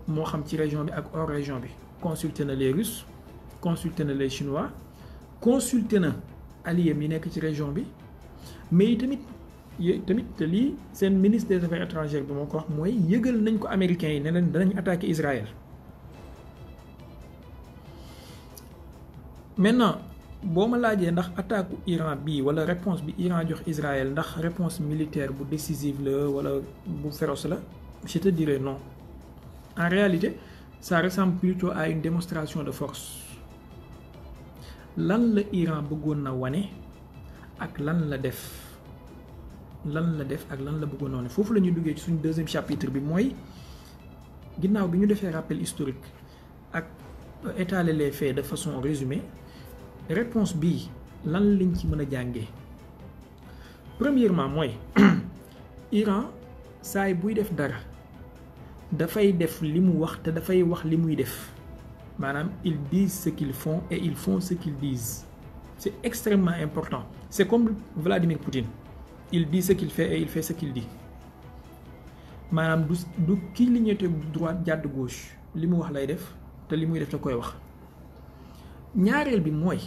moo xam ci région bi ak hors région bi consulté na les Russes consulté na les Chinois consulté na alliés yi nekk ci région bi mais tamit te lii seen ministre des affaires étrangères bi moo ko wax mooy yëgal nañ ko américains yi ne leen danañ attaquer Israël. maintenant boo ma laajee ndax attaque Iran bii wala réponse bi Iran jox Israël ndax réponse militaire bu décisive la wala bu féroce la je te dirais non. En réalité ça ressemble plutôt à une démonstration de force lan la Iran bëggoon na wane ak lan la def ak lan la bëggoon na wane foofu la ñuy duggee ci suñu deuxième chapitre bi mooy ginnaaw bi ñu defee rappel historique ak étaler les faits de façon résumée réponse bii lan lañ ci mën a jàngee premièrement mooy Iran saay buy def dara dafay def li mu wax te dafay wax li muy def maanaam ils disent ce qu'ils font et ils font ce qu'ils disent c'est extrêmement important c'est comme Vladimir Poutine il dit ce qu'il fait et il fait ce qu'il dit maanaam du kii lignoté droite jàdd gauche li mu wax lay def te li muy def da koy wax ñaareel bi mooy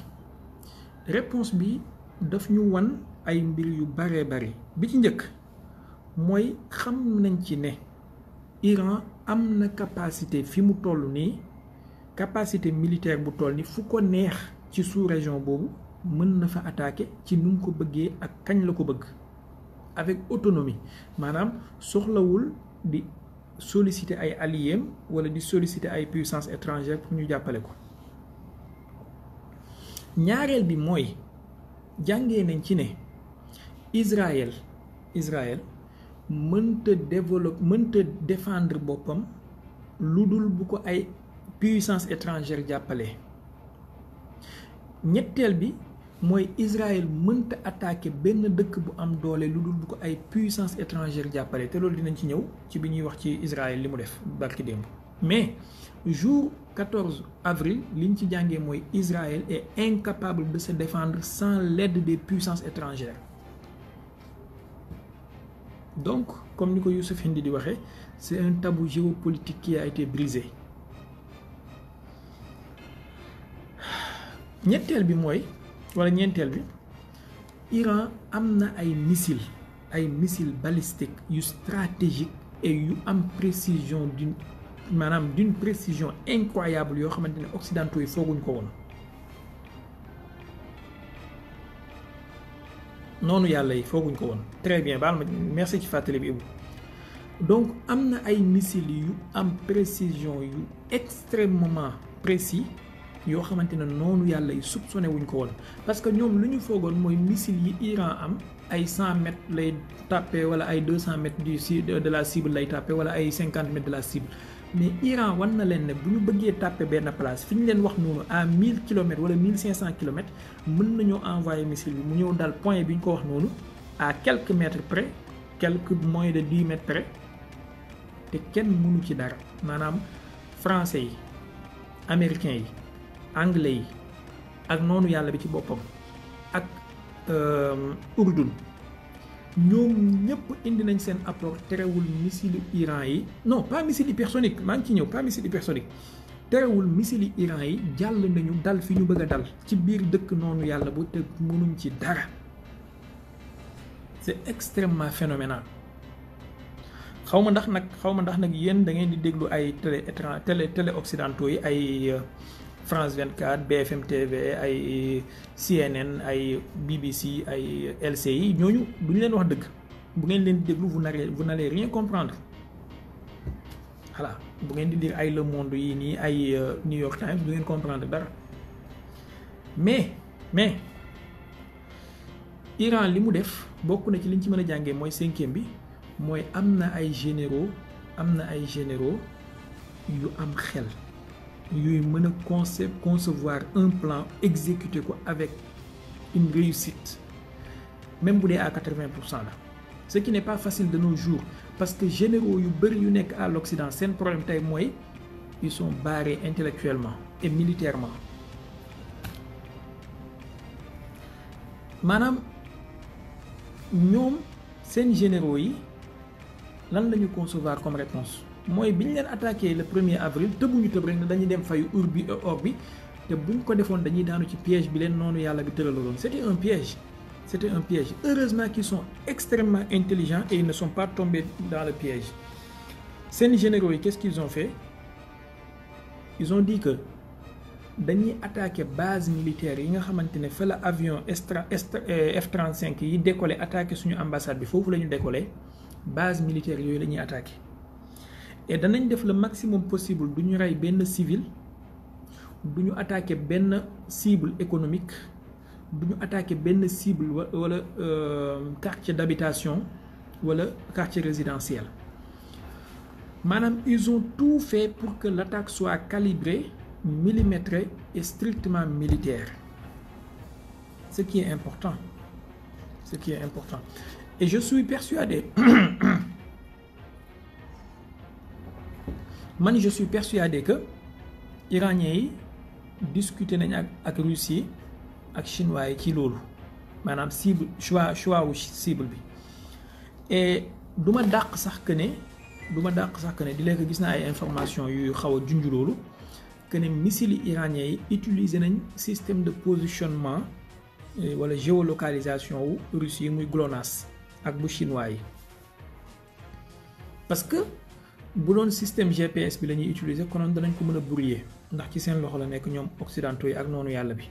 réponse bi daf ñu wan ay mbir yu bare bari bi ci njëkk mooy xam nañ ci ne Iran am na capacité fi mu toll nii capacité militaire bu toll ni fu ko neex ci sous-région boobu mën na fa attaquer ci nu mu ko bëggee ak kañ la ko bëgg avec autonomie maanaam soxlawul di solliciter ay alliés wala di solliciter ay puissances étrangères pour ñu jàppale ko ñaareel bi mooy jàngee nañ ci ne Israël mënta défendre boppam lu dul bu ko ay puissance étrangère jàppale ñetteel bi mooy Israël mënta attaquer benn dëkk bu am doole lu dul bu ko ay puissance étrangère jàppale te loolu dinañ ci ñëw ci bi ñuy wax ci Israël li mu def barki démb mais jour 14 avril liñ ci jàngee mooy Israël est incapable de se défendre sans l'aide des puissances étrangères donc comme ni ko Youssouf Hindi di waxee c'est un tabou géopolitique qui a été brisé ñeenteel bi Iran am na ay missiles balistiques yu stratégique et yu am précision d'une précision incroyable yoo xamante ne occidentaux yi fooguñ ko woon noonu yàlla yi fooguñ ko woon très bien baal ma merci ci fàttali bi donc am na ay missiles yu am précision yu extrêmement précis yoo xamante ne noonu yàlla yi soupçonné wuñ ko woon parce que ñoom lu ñu foogoon mooy missiles yi Iran am ay 100 mètres lay tàppe wala ay 200 mètres de la cible lay tàppe wala ay 50 mètres de la cible mais Iran wan na leen ne bu ñu bëggee tàppe benn place fi ñu leen wax noonu à 1000 kilomètres wala 1500 kilomètres mën nañoo envoyer missile bi mu ñëw dal point bi ñu ko wax noonu à quelques mètres près quelques moins de 10 mètres près te kenn mënu ci dara maanaam français yi américains yi anglais yi ak noonu yàlla bi ci boppam ak Urdun ñoom ñëpp indi nañ seen apport terewul missile Iran yi non pas missile hypersonique maa ngi ci ñëw pas missile hypersonique terewul missile Iran yi jàll nañu dal fi ñu bëgg a dal ci biir dëkk noonu yàlla bu te mënuñ ci dara c'est extrêmement phénoménal xawma ndax nag yéen da ngeen di déglu ay télé occidentaux yi ay France 24 BFM TV ay CNN ay BBC ay LCI ñooñu duñ leen wax dëgg bu ngeen leen di déglu vous n'allez rien comprendre voilà bu ngeen di lire ay Le Monde yi nii ay New York Times du ngeen comprendre dara mais Iran li mu def bokk na ci liñ ci mën a jàngee mooy 5e bi mooy am na ay généraux yu am xel yuy mën a concevoir un plan exécuter ko avec une réussite même bu dee à 80% la ce qui n'est pas facile de nos jours parce que généraux yu bëri yu nekk à l'Occident seen problème tey mooy ils sont barrés intellectuellement et militairement maanaam ñoom seen généraux yi lan la ñu concevoir comme réponse mooy bi ñu leen attaqué le 1er avril tëbuñu tëb rek ne dañuy dem fayu urbi et orbi te buñ ko defoon dañuy daanu ci piège bi leen noonu yàlla bi tëralaloon c'était un piège heureusement qu'ils sont extrêmement intelligents et ils ne sont pas tombés dans le piège seen généraux yi qu'est-ce qu'ils ont fait ils ont dit que dañuy attaqué base militaire yi nga xamante ne fa la avion F-35 yi décollé attaqué suñu ambassade bi foofu la ñu décollé base militaire yooyu la ñuy attaqué et danañ def le maximum possible du ñu rey benn civil du ñu attaqué benn cible économique du ñu attaqué benn cible wala quartier d'habitation wala quartier résidentiel maanaam ils ont tout fait pour que l'attaque soit calibrée millimétrée et strictement militaire ce qui est important et je suis persuadé que iraniens yi discuter nañ ak Russie ak chinois yi ci loolu maanaam cible choix wu cible bi et du ma dàq sax que ne di léegi gis naa ay information yu xaw a junj loolu que ne missiles iraniens yi utiliser nañ système de positionnement wala géolocalisation wu Russie yi muy GLONASS ak bu chinois yi parce que bu doon système GPS bi la ñuy utiliser konoon danañ ko mën a brouiller ndax ci seen loxo la nekk ñoom occidentaux yi ak noonu yàlla bi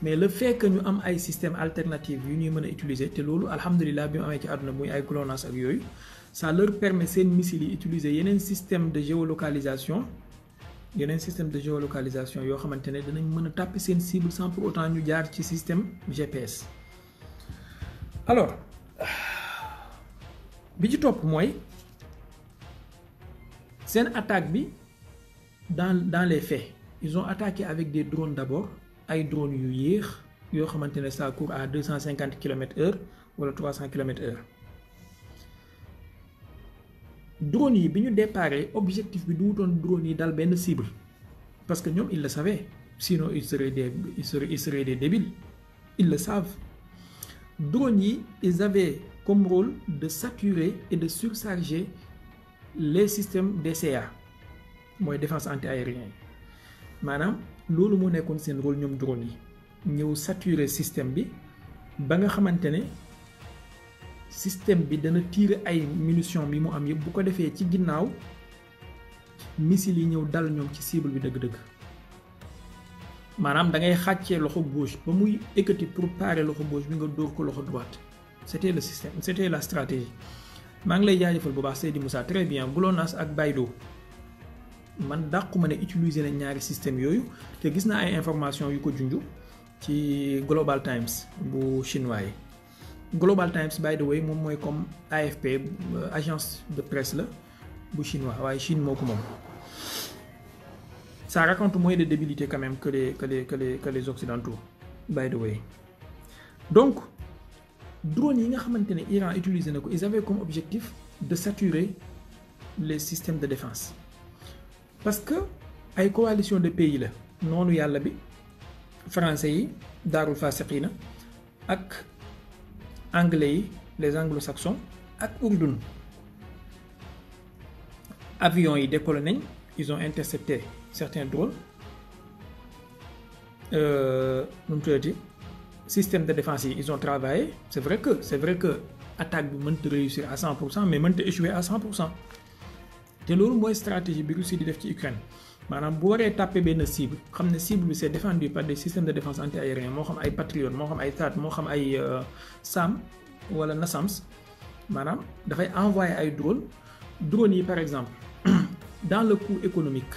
mais le fait que ñu am ay système alternatif yu ñuy mën a utiliser te loolu alhamdulilah bi mu amee ci àdduna muy ay GLONASS ak yooyu ça leur permet seen missiles yi utiliser yeneen système de géolocalisation yoo xamante ne danañ mën a tàppi seen cible sans pour autant ñu jaar ci système GPS. alors bi ci topp mooy seen attaque bi dans les faits ils ont attaqué avec des drones d'abord ay drones yu yéex yoo xamante ne ça court à 250 km/h wala 300 km/h drones yi bi ñu déparé objectif bi du wutoon drones yi dal benn cible parce que ñoom ils le savaient sinon ils seraient des débiles ils le savent drones yi ils avaient comme rôle de saturer et de surcharger les systèmes DCA mooy défense anti-aérienne yi maanaam loolu moo nekkoon seen rôle ñoom drone yi ñëw saturer système bi ba nga xamante ne système bi dana tirer ay munitions bi mu am yëpp bu ko defee ci ginnaaw missiles yi ñëw dal ñoom ci cible bi dëgg-dëgg maanaam da ngay xàccee loxo gauche ba muy ekkati pour parer loxo gauche bi nga dóor ko loxo droite c'était le système c'était la stratégie maa ngi lay jaajëfal bu baax Seydi Moussa très bien GLONASS ak Baydo man dàquma ne utiliser nañ ñaari système yooyu te gis naa ay information yu ko junju ci Global Times bu chinois yi Global Times by the way moom mooy comme AFP agence de presse la bu chinois waaye Chine moo ko moom ça raconte moins de débilité quand même que les occidentaux by the way donc drones yi nga xamante ne Iran utilisé na ko ils avaient comme objectif de saturer les systèmes de défense parce que ay coalition de pays la noonu yàlla bi français yi daarul fasiqina ak anglais yi les anglo-saxons ak Urdun avions yi décollé nañ ils ont intercepté certains drones nu mu tuddati système de défense yi ils ont travaillé c'est vrai que attaque bi mënta réussir à 100% mais mënta échouer à 100%. te loolu mooy stratégie bi Russie di def ci Ukraine maanaam bu waree tàppe benn cible xam ne cible bi c'est défendu par des systèmes de défense anti-aérien moo xam ay Patriot moo xam ay THAAD moo xam ay SAM wala NASAMS maanaam dafay envoyer ay drones yi par exemple dans le coût économique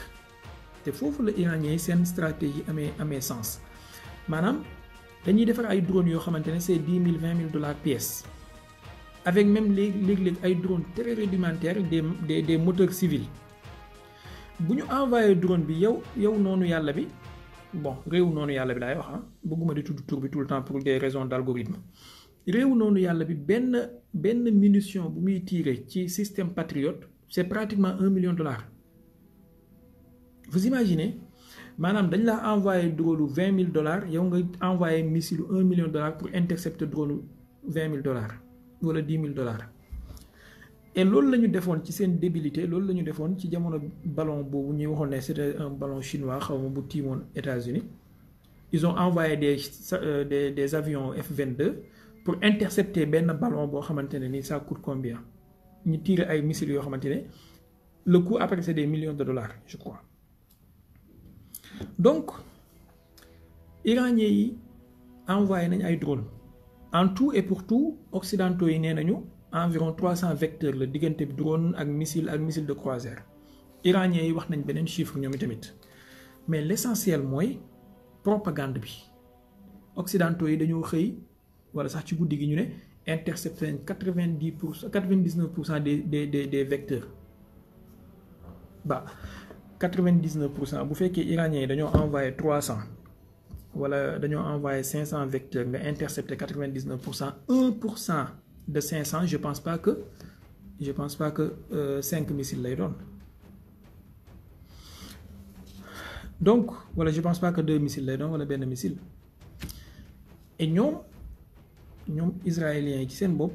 te foofu la iranien yi seen stratégie amee sens maanaam dañuy defar ay drones yoo xamante ne c'est 10 000 20 000 dollars pièce avec même léeg-léeg ay drones très rudimentaires des moteurs civils bu ñu envoyé drone bi yow noonu yàlla bi bon réew noonu yàlla bi laay wax bëgguma di tudd tur bi tout le temps pour des raisons d'algorithme réew noonu yàlla bi benn munition bu muy tirer ci système Patriot c'est pratiquement $1 million. Vous imaginez maanaam dañ la envoyé drone $20 000 yow nga envoyé missile $1 million pour intercepter drone $20 000 wala $10 000. et loolu la ñu defoon ci seen débilité loolu la ñu defoon ci jamono ballon boobu ñuy waxoon ne c'était un ballon chinois xaw ma bu tiimoon États-Unis ils ont envoyé des avions F-22 pour intercepter benn ballon boo xamante ne ni ça coûte combien ñu tirer ay missiles yoo xamante ne le coût après c'est des millions de dollars je crois. donc iraniens yi envoyé nañ ay drones en tout et pour tout occidentaux yi nee nañu environ 300 vecteurs la diggante drone ak missile de croisière iraniens yi wax nañ beneen chiffre ñoom tamit mais l'essentiel mooy propagande bi occidentaux yi dañoo xëy wala sax ci guddi gi ñu ne intercepté nañ 99% des vecteurs ba 99% bu fekkee iraniens yi dañoo envoyé 300 wala dañoo envoyé 500 vecteurs nga intercepté 99%, 1% de 500 je pense pas que 5 missiles lay doon donc wala je pense pas que 2 missiles lay doon wala benn missile et ñoom israéliens yi ci seen bopp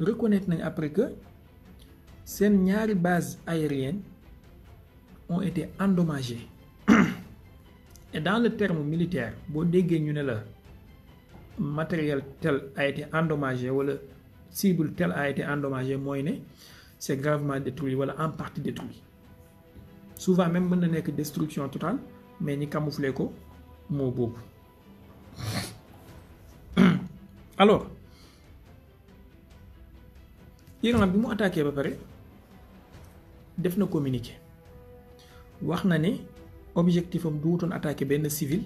reconnaître nañ après que seen ñaari bases aériennes ont été endommagées et dans le terme militaire boo déggee ñu ne la matériel tel a été endommagé wala cible tel a été endommagé mooy ne c'est gravement détruit wala en partie détruit souvent même mën na nekk destruction totale mais ñi camoufler ko moo boobu. alors Iran bi mu attaqué ba pare def na communiqué wax na ne objectif am du wutoon attaqué benn civil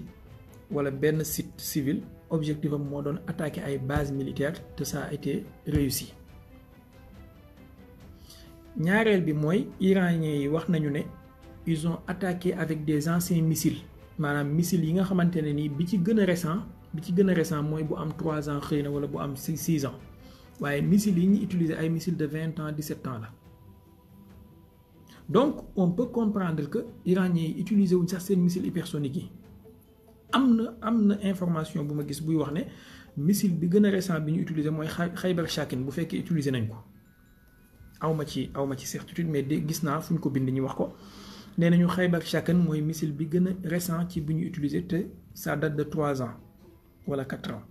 wala benn site civil objectif am moo doon attaqué ay bases militaires te ça a été réussi. ñaareel bi mooy iraniens yi wax nañu ne ils ont attaqué avec des anciens missiles maanaam missiles yi nga xamante ne nii bi ci gën a récent mooy bu am 3 ans xëy na wala bu am 6 ans waaye missiles yi ñu utiliser ay missiles de 20 ans 17 ans la. donc on peut comprendre que iraniens yi utiliser wuñ sax seen missiles hypersoniques yi am na information bu ma gis buy wax ne missile bi gën a récent bi ñu utiliser mooy Khaybar Shakin bu fekkee utiliser nañ ko awma ci certitude mais gis naa fu ñu ko bind ñu wax ko nee nañu Khaybar Shakin mooy missile bi gën a récent ci bu ñu utiliser te ça date de 3 ans wala 4 ans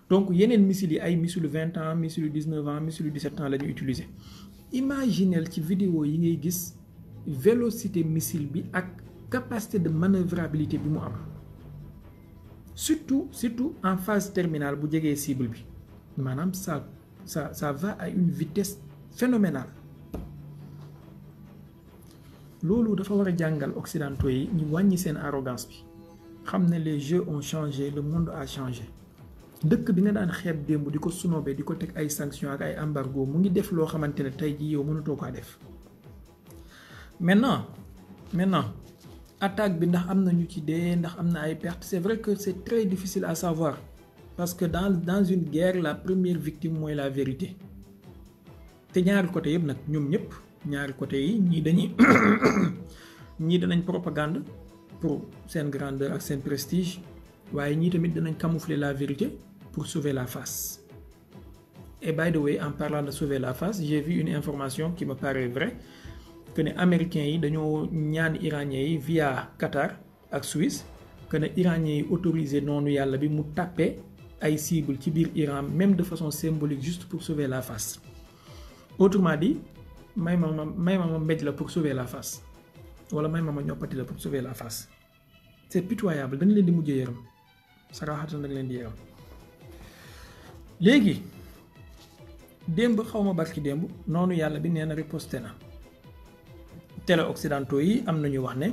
donc yeneen missiles yi ay missiles 20 ans missiles 19 ans missiles 17 ans la ñu utiliser. imaginez ci vidéo yi ngay gis vélocité missile bi ak capacité de manœuvrabilité bi mu am surtout en phase terminale bu jegee cible bi maanaam ça va à une vitesse phénoménale. loolu dafa war a jàngal occidentaux yi ñu wàññi seen arrogance bi xam ne les jeux ont changé le monde a changé. dëkk bi nga daan xeeb démb di ko sunobee di ko teg ay sanctions ak ay embargo mu ngi def loo xamante ne tey jii yow mënatoo kaa def. maintenant attaque bi ndax am na ñu ci dee ndax am na ay pertes c'est vrai que c'est très difficile à savoir parce que dans une guerre la première victime mooy la vérité te ñaari côté yëpp nag ñoom ñëpp ñaari côté yi ñii danañ propagande pour seen grandeur ak seen prestige waaye ñii tamit danañ camoufler la vérité pour sauver la face. Et by the way, en parlant de sauver la face, j'ai vu une information qui me paraît vraie, que les Américains yi dañoo ñaan Iraniens yi via Qatar ak Suisse que les Iraniens yi autorisé noonu yàlla bi mu tàppe ay cible ci biir Iran même de façon symbolique juste pour sauver la face. Autrement dit may ma mbéj la pour sauver la face wala may ma ñoppati la pour sauver la face. C'est pitoyable dañ leen di mujjee yaram saraxatan dañ leen di yaram. Léegi démb xawma barki démb noonu yàlla bi nee na riposté na télé occidentaux yi am nañu wax ne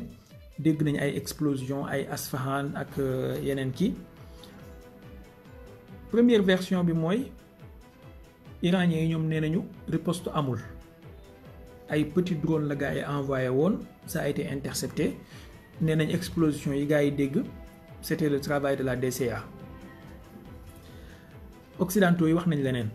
dégg nañ ay explosion ay Asfahan ak yeneen ki. Première version bi mooy iraniens yi ñoom nee nañu riposte amul ay petit drone la gars yi envoyé woon ça a été intercepté nee nañ explosion yi gars yi dégg c'était le travail de la DCA. Occidentaux yi wax nañ leneen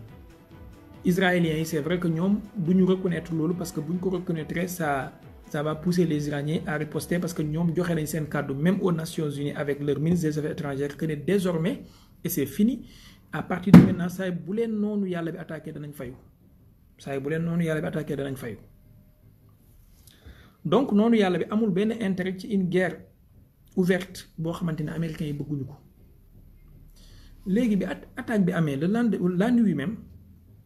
israéliens yi c'est vrai que ñoom duñu reconnaître loolu parce que buñ ko reconnaître ça va pousser les Iraniens à riposter parce que ñoom joxe nañ seen kàddu même aux Nations Unies avec leur ministre des Affaires étrangères que ne désormais et c'est fini à partir de maintenant saa bu leen noonu yàlla bi attaqué danañ fayu saa bu leen noonu yàlla bi attaqué danañ fayu. Donc noonu yàlla bi amul benn intérêt ci une guerre ouverte boo xamante ne américains yi bëgguñu ko. Léegi bi attaque bi amee la nuit même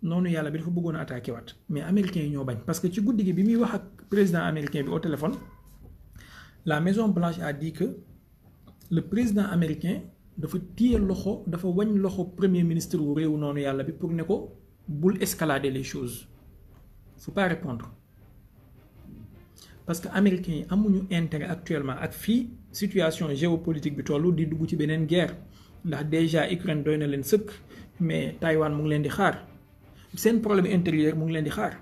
noonu yàlla bi dafa bëggoon a attaqué waat mais américains yi ñoo bañ parce que ci guddi gi bi muy wax ak président américain bi au téléphone la Maison Blanche a dit que le président américain dafa téye loxo dafa wañ loxo premier ministre wu réewu noonu yàlla bi pour ne ko bul escalader les choses faut pas répondre parce que américains yi amuñu intérêt actuellement ak fii situation géopolitique bi tollu di dugg ci beneen guerre ndax déjà Ukraine doy na leen sëkk mais Taïwan mu ngi leen di xaar seen problème intérieur mu ngi leen di xaar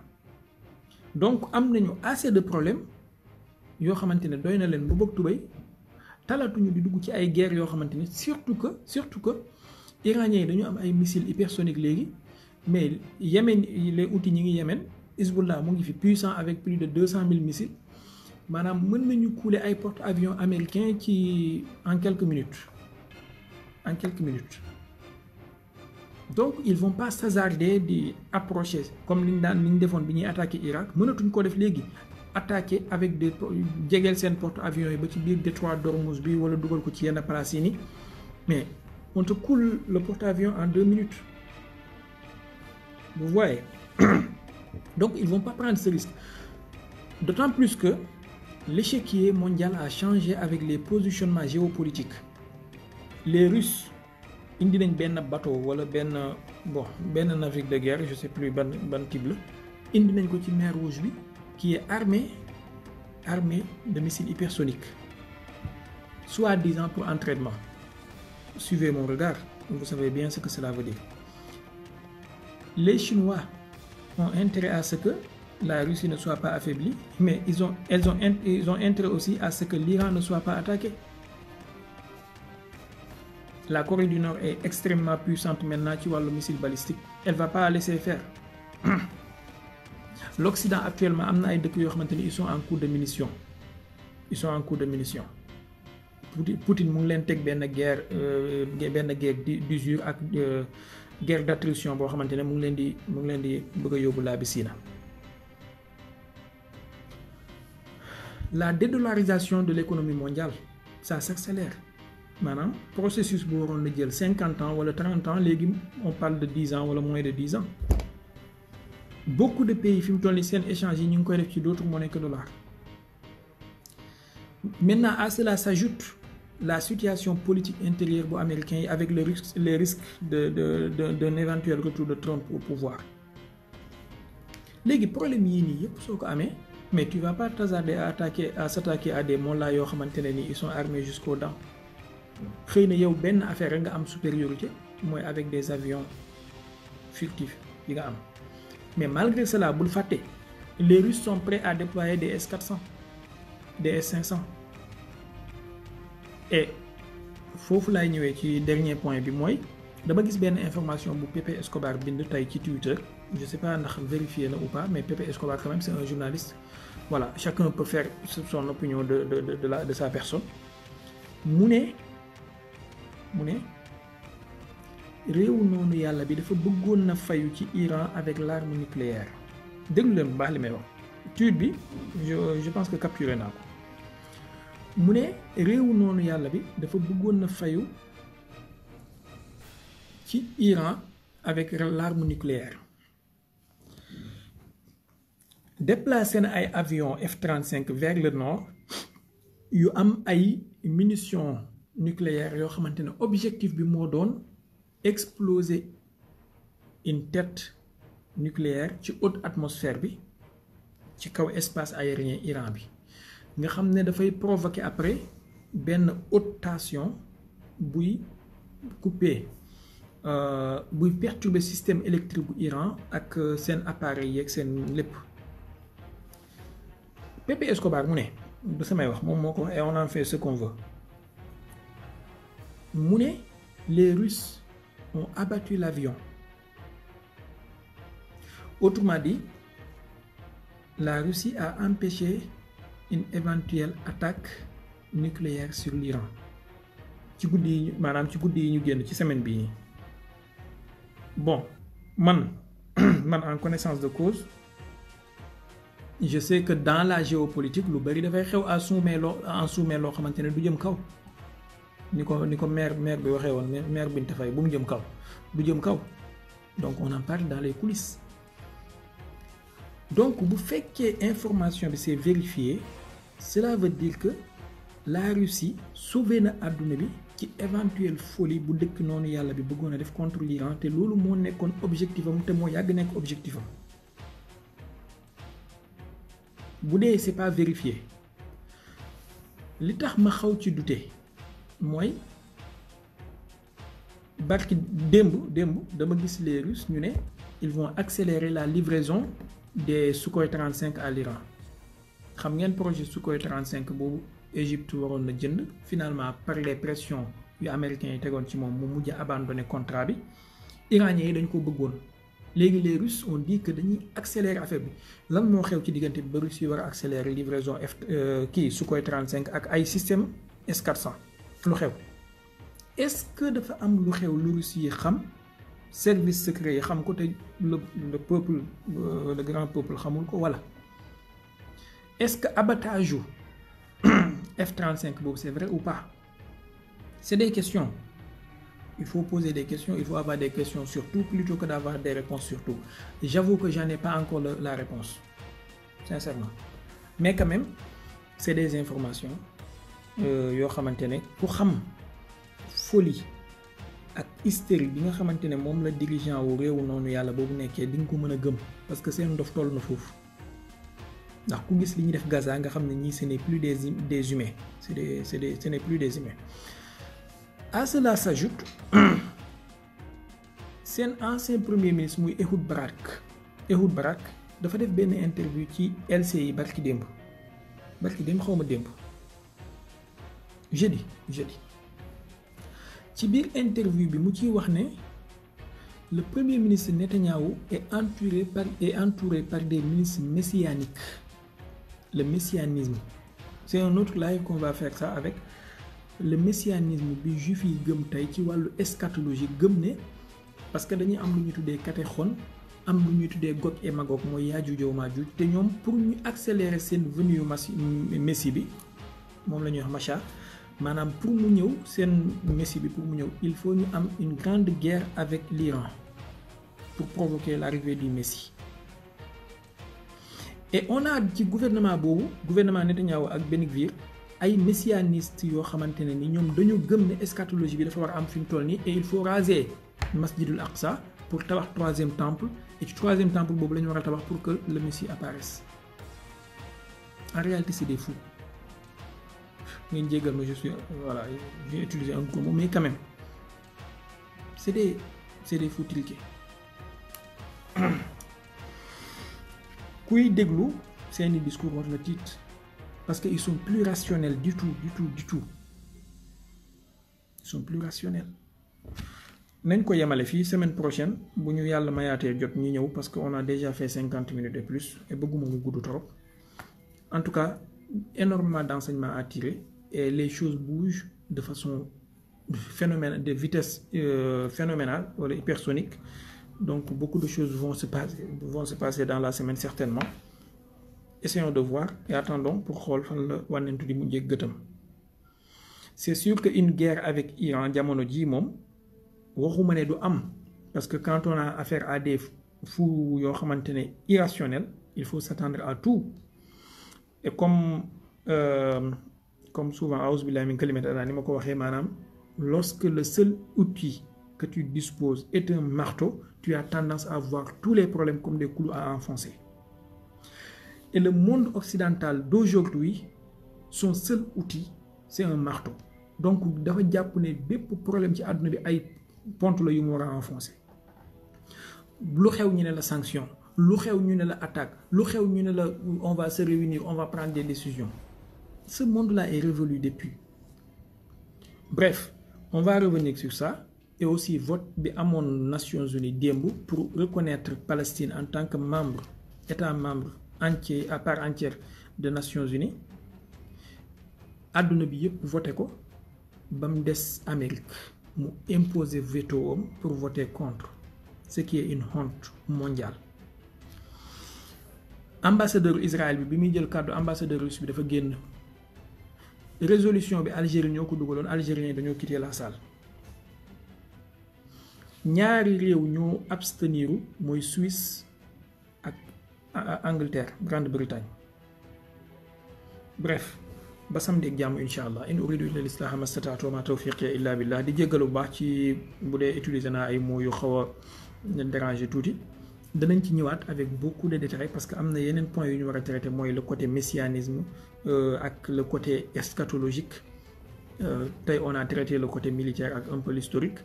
donc am nañu assez de problèmes yoo xamante ne doy na leen bu bëgg tubéy talatuñu di dugg ci ay guerre yoo xamante ne surtout que iraniens yi dañu am ay missiles hypersoniques léegi mais Yémen les outils ñi ngi Yémen Hezbollah mu ngi fi puissant avec plus de 200 000 missiles maanaam mën nañu couler ay porte-avions américains ci en quelques minutes. Donc ils vont pas s'hasarder di approcher comme liñ defoon bi ñuy attaquer Irak mënatuñ ko def léegi attaquer avec des jegeel seen porte-avions yi ba ci biir détroit d'Ormuz bi wala dugal ko ci yenn place yi ni mais on te coule le porte-avions en 2 minutes vous voyez. Donc ils vont pas prendre ce risque d'autant plus que l'échiquier mondial a changé avec les positionnements géopolitiques. Les Russes indi nañ benn bateau wala benn navire de guerre je sais plus ban type la indi nañ ko ci mer Rouge bi qui est armé de missiles hypersoniques soi-disant pour entraînement. Suivez mon regard, vous savez bien ce que cela veut dire. Les Chinois ont intérêt à ce que la Russie ne soit pas affaiblie, mais ils ont intérêt aussi à ce que l'Iran ne soit pas attaqué. La Corée du Nord est extrêmement puissante maintenant ci wàllu missile balistique. Elle va pas laisser faire. L'Occident actuellement am na ay dëkk yoo xamante ni ils sont en cours de munitions. Poutine mu ngi leen teg benn guerre d'usure ak guerre d'attrition boo xamante ne mu ngi leen di bëgg a yóbbu laa bi siina. La dédollarisation de l'économie mondiale ça s'accélère. Maanaam processus bu waroon na jël 50 ans wala 30 ans léegi on parle de 10 ans wala moins de 10 ans. Beaucoup de pays fi mu toll nii seen échange yi ñu ngi koy def ci d'autres monnaies que dollar. Maintenant à cela s'ajoute la situation politique intérieure bu américain yi avec les risques d'un éventuel retour de Trump au pouvoir. Léegi problème yii nii yëpp soo ko amee mais tu vas pas t'hasarder à s'attaquer à des mollahs yoo xamante ne ni ils sont armés jusqu'aux dents. Xëy na yow benn affaire rek nga am supériorité mooy avec des avions furtifs yi nga am mais malgré cela bul fàtte les Russes sont prêts à déployer des S-400 des S-500 et foofu laay ñëwee ci dernier point bi mooy dama gis benn information bu Pepe Escobar bind tey ci Twitter je sais pas ndax vérifié na ou pas mais Pepe Escobar quand même c'est un journaliste voilà chacun peut faire son opinion de sa personne mu ne réewu noonu yàlla bi dafa bëggoon na fayu ci Iran avec l'arme nucléaire déglu leen bu baax li may wax tweet bi je pense que capturé naa ko mu ne réewu noonu yàlla bi dafa bëggoon na fayu ci Iran avec l'arme nucléaire déplacé na ay avions F-35 vers le nord yu am ay munitions nucléaires yoo xamante ne objectif bi moo doon exploser une tête nucléaire ci haute atmosphère bi ci kaw espace aérien Iran bi nga xam ne dafay provoquer après benn haute tension buy couper buy perturber système électrique bu Iran ak seen appareil yeeg seen lépp Pepe Escobar mu ne du samay wax moom moo ko et on en fait ce qu'on veut mu ne les Russes ont abattu l'avion. Autrement dit, la Russie a empêché une éventuelle attaque nucléaire sur l'Iran. Ci guddi maanaam ci guddi yi ñu génn ci semaine bii nii bon man en connaissance de cause je sais que dans la géopolitique lu bari dafay xew en sous-main loo xamante ne du jëm kaw ni ko maire bi waxee woon maire Binta Faye bu mu jëm kaw du jëm kaw donc on en parle dans les coulisses donc bu fekkee information bi c'est vérifié cela veut dire que la Russie sauvé na àdduna bi ci éventuelle folie bu dëkk noonu yàlla bi bëggoon a def contre l'Iran te loolu moo nekkoon objectif am te moo yàgg nekk objectif am bu dee c'est pas vérifié li tax ma xaw ci douter mooy barki démb dama gis les Russes ñu ne ils vont accélérer la livraison des Sukhoi 35 à l'Iran xam ngeen projet Sukhoi 35 boobu Égypte waroon na jënd finalement par les pressions yu américains yi tegoon ci moom mu mujj abandonné contrat bi iraniens yi dañ ko bëggoon léegi les Russes ont dit que dañuy accélérer affaire bi lan moo xew ci diggante bi ba Russes yi war a accélérer livraison Sukhoi 35 ak ay système S-400 lu xew est-ce que dafa am lu xew lu Russes yi xam service secret yi xam ko te le peuple le grand peuple xamul ko wala est-ce que abattage F-35 boobu c'est vrai ou pas c'est des questions il faut poser des questions il faut avoir des questions sur tout plutôt que d'avoir des réponses sur tout j'avoue que j'en ai pas encore la réponse sincèrement mais quand même c'est des informations yoo xamante ne ku xam folie ak hystérie bi nga xamante ne moom la dirigeant wu réewu noonu yàlla boobu nekkee di nga ko mën a gëm parce que seen ndof toll na foofu ndax ku gis li ñuy def Gaza nga xam ne ñii ce n'est plus des humains ce n'est plus des humains à cela s'ajoute seen ancien premier ministre muy Ehud Barak dafa def benn interview ci LCI barki démb xawma démb jeudi ci biir interview bi mu ciy wax ne le premier ministre Netanyahou est entouré par des ministres messianiques le messianisme c'est un autre live qu'on va faire ça avec le messianisme bi juif yi gëm tey ci wàllu eschatologie gëm ne parce que dañuy am lu ñuy tuddee catéchone am lu ñuy tuddee Gog et Magog mooy Yaajuuj ak Maajuuj te ñoom pour ñu accélérer seen venue messie bi moom la ñuy wax Macha maanaam pour mu ñëw seen messie bi pour mu ñëw il faut ñu am une grande guerre avec l'Iran pour provoquer l'arrivée du messie et on a ci gouvernement Netanyahou ak Ben Gvir ay messianistes yoo xamante ne ni ñoom dañu gëm ne eschatologie bi dafa war a am fi mu toll nii et il faut raser Masjidul Aqsa pour tabax troisième temple et ci troisième temple boobu la ñu war a tabax pour que le messie apparaisse en réalité c'est des fous ngeen jéggal ma j'ai utilisé un gros mot mais quand même c'est des fous truqués kuy déglu seeni discours war na tiit parce que ils sont plus rationnels du tout ils sont plus rationnels nañ ko yemale fii semaine prochaine bu ñu yàlla mayaatee jot ñu ñëw parce que on a déjà fait 50 minutes et plus et bëgguma mu gudd trop en tout cas énormément d'enseignements à tirer et les choses bougent de façon phénoménale de vitesse phénoménale wala hypersonique donc beaucoup de choses vont se passer dans la semaine certainement essayons de voir et attendons pour xool fan la wànnentu di mujjee gëtam c'est sûr que une guerre avec Iran jamono ji moom waxuma ne du am parce que quand on a affaire à des fous yoo xamante ne irrationnels il faut s'attendre à tout et comme souvent a'uuzu billahi min kalimati ni ma ko waxee maanaam lorsque le seul outil que tu disposes est un marteau, tu as tendance à voir tous les problèmes comme des clous à enfoncer. Et le monde occidental d'aujourd'hui, son seul outil, c'est un marteau. Donc, dafa jàpp ne bépp problème ci àdduna bi ay pont la yu mu war a enfoncer. Lu xew ñu ne la sanction, lu xew ñu ne la attaque, lu xew ñu ne la on va se réunir, on va prendre des décisions. Ce monde-là est révolu depuis. Bref, on va revenir sur ça. Et aussi vote bi amone Nations Unies démb pour reconnaître Palestine en tant que membre état membre entier à part entière de Nations Unies aduna bi yépp voté ko bam des Amérique mu imposer veto pour voter contre ce qui est une honte mondiale. Ambassadeur Israël bi muy jël cadre ambassadeur russe bi dafa génn résolution bi Algérie ñoko dugaloon Algériens dañoo quitter la salle. ñaari réew ñoo absteniru mooy Suisse ak Angleterre Grande-Bretagne bref ba samedi ak jàmm incha allah in uridu illa l-islaaha ma stata'tu wa ma tawfiqi illa billah di jéggalu bu baax ci bu dee utiliser naa ay mots yu xaw a déranger tuuti danañ ci ñëwaat avec beaucoup de détails parce que am na yeneen points yu ñu war a traiter mooy le côté messianisme ak le côté eschatologique. Tey on a traité le côté militaire ak un peu l'historique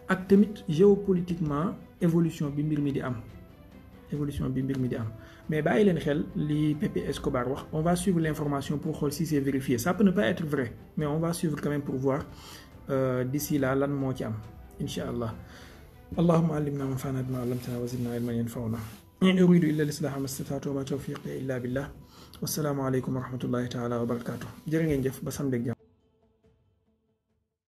ak tamit géopolitiquement évolution bi mbir mi di am mais bàyyi leen xel li Pepe Escobar wax on va suivre l'information pour xool si c'est vérifié ça peut ne pas être vrai mais on va suivre quand même pour voir d'ici là lan moo ci am incha allah allahumma allimna ma yanfa'una bima 'allamtana wa zidna ilman yanfa'una in uridu illa l-islaha ma stata'tu wa ma tawfiqi illa billah wassalamu alaykum wa rahmatullahi ta'ala wa barakatuh jërë ngeen jëf ba samedi ak jàmm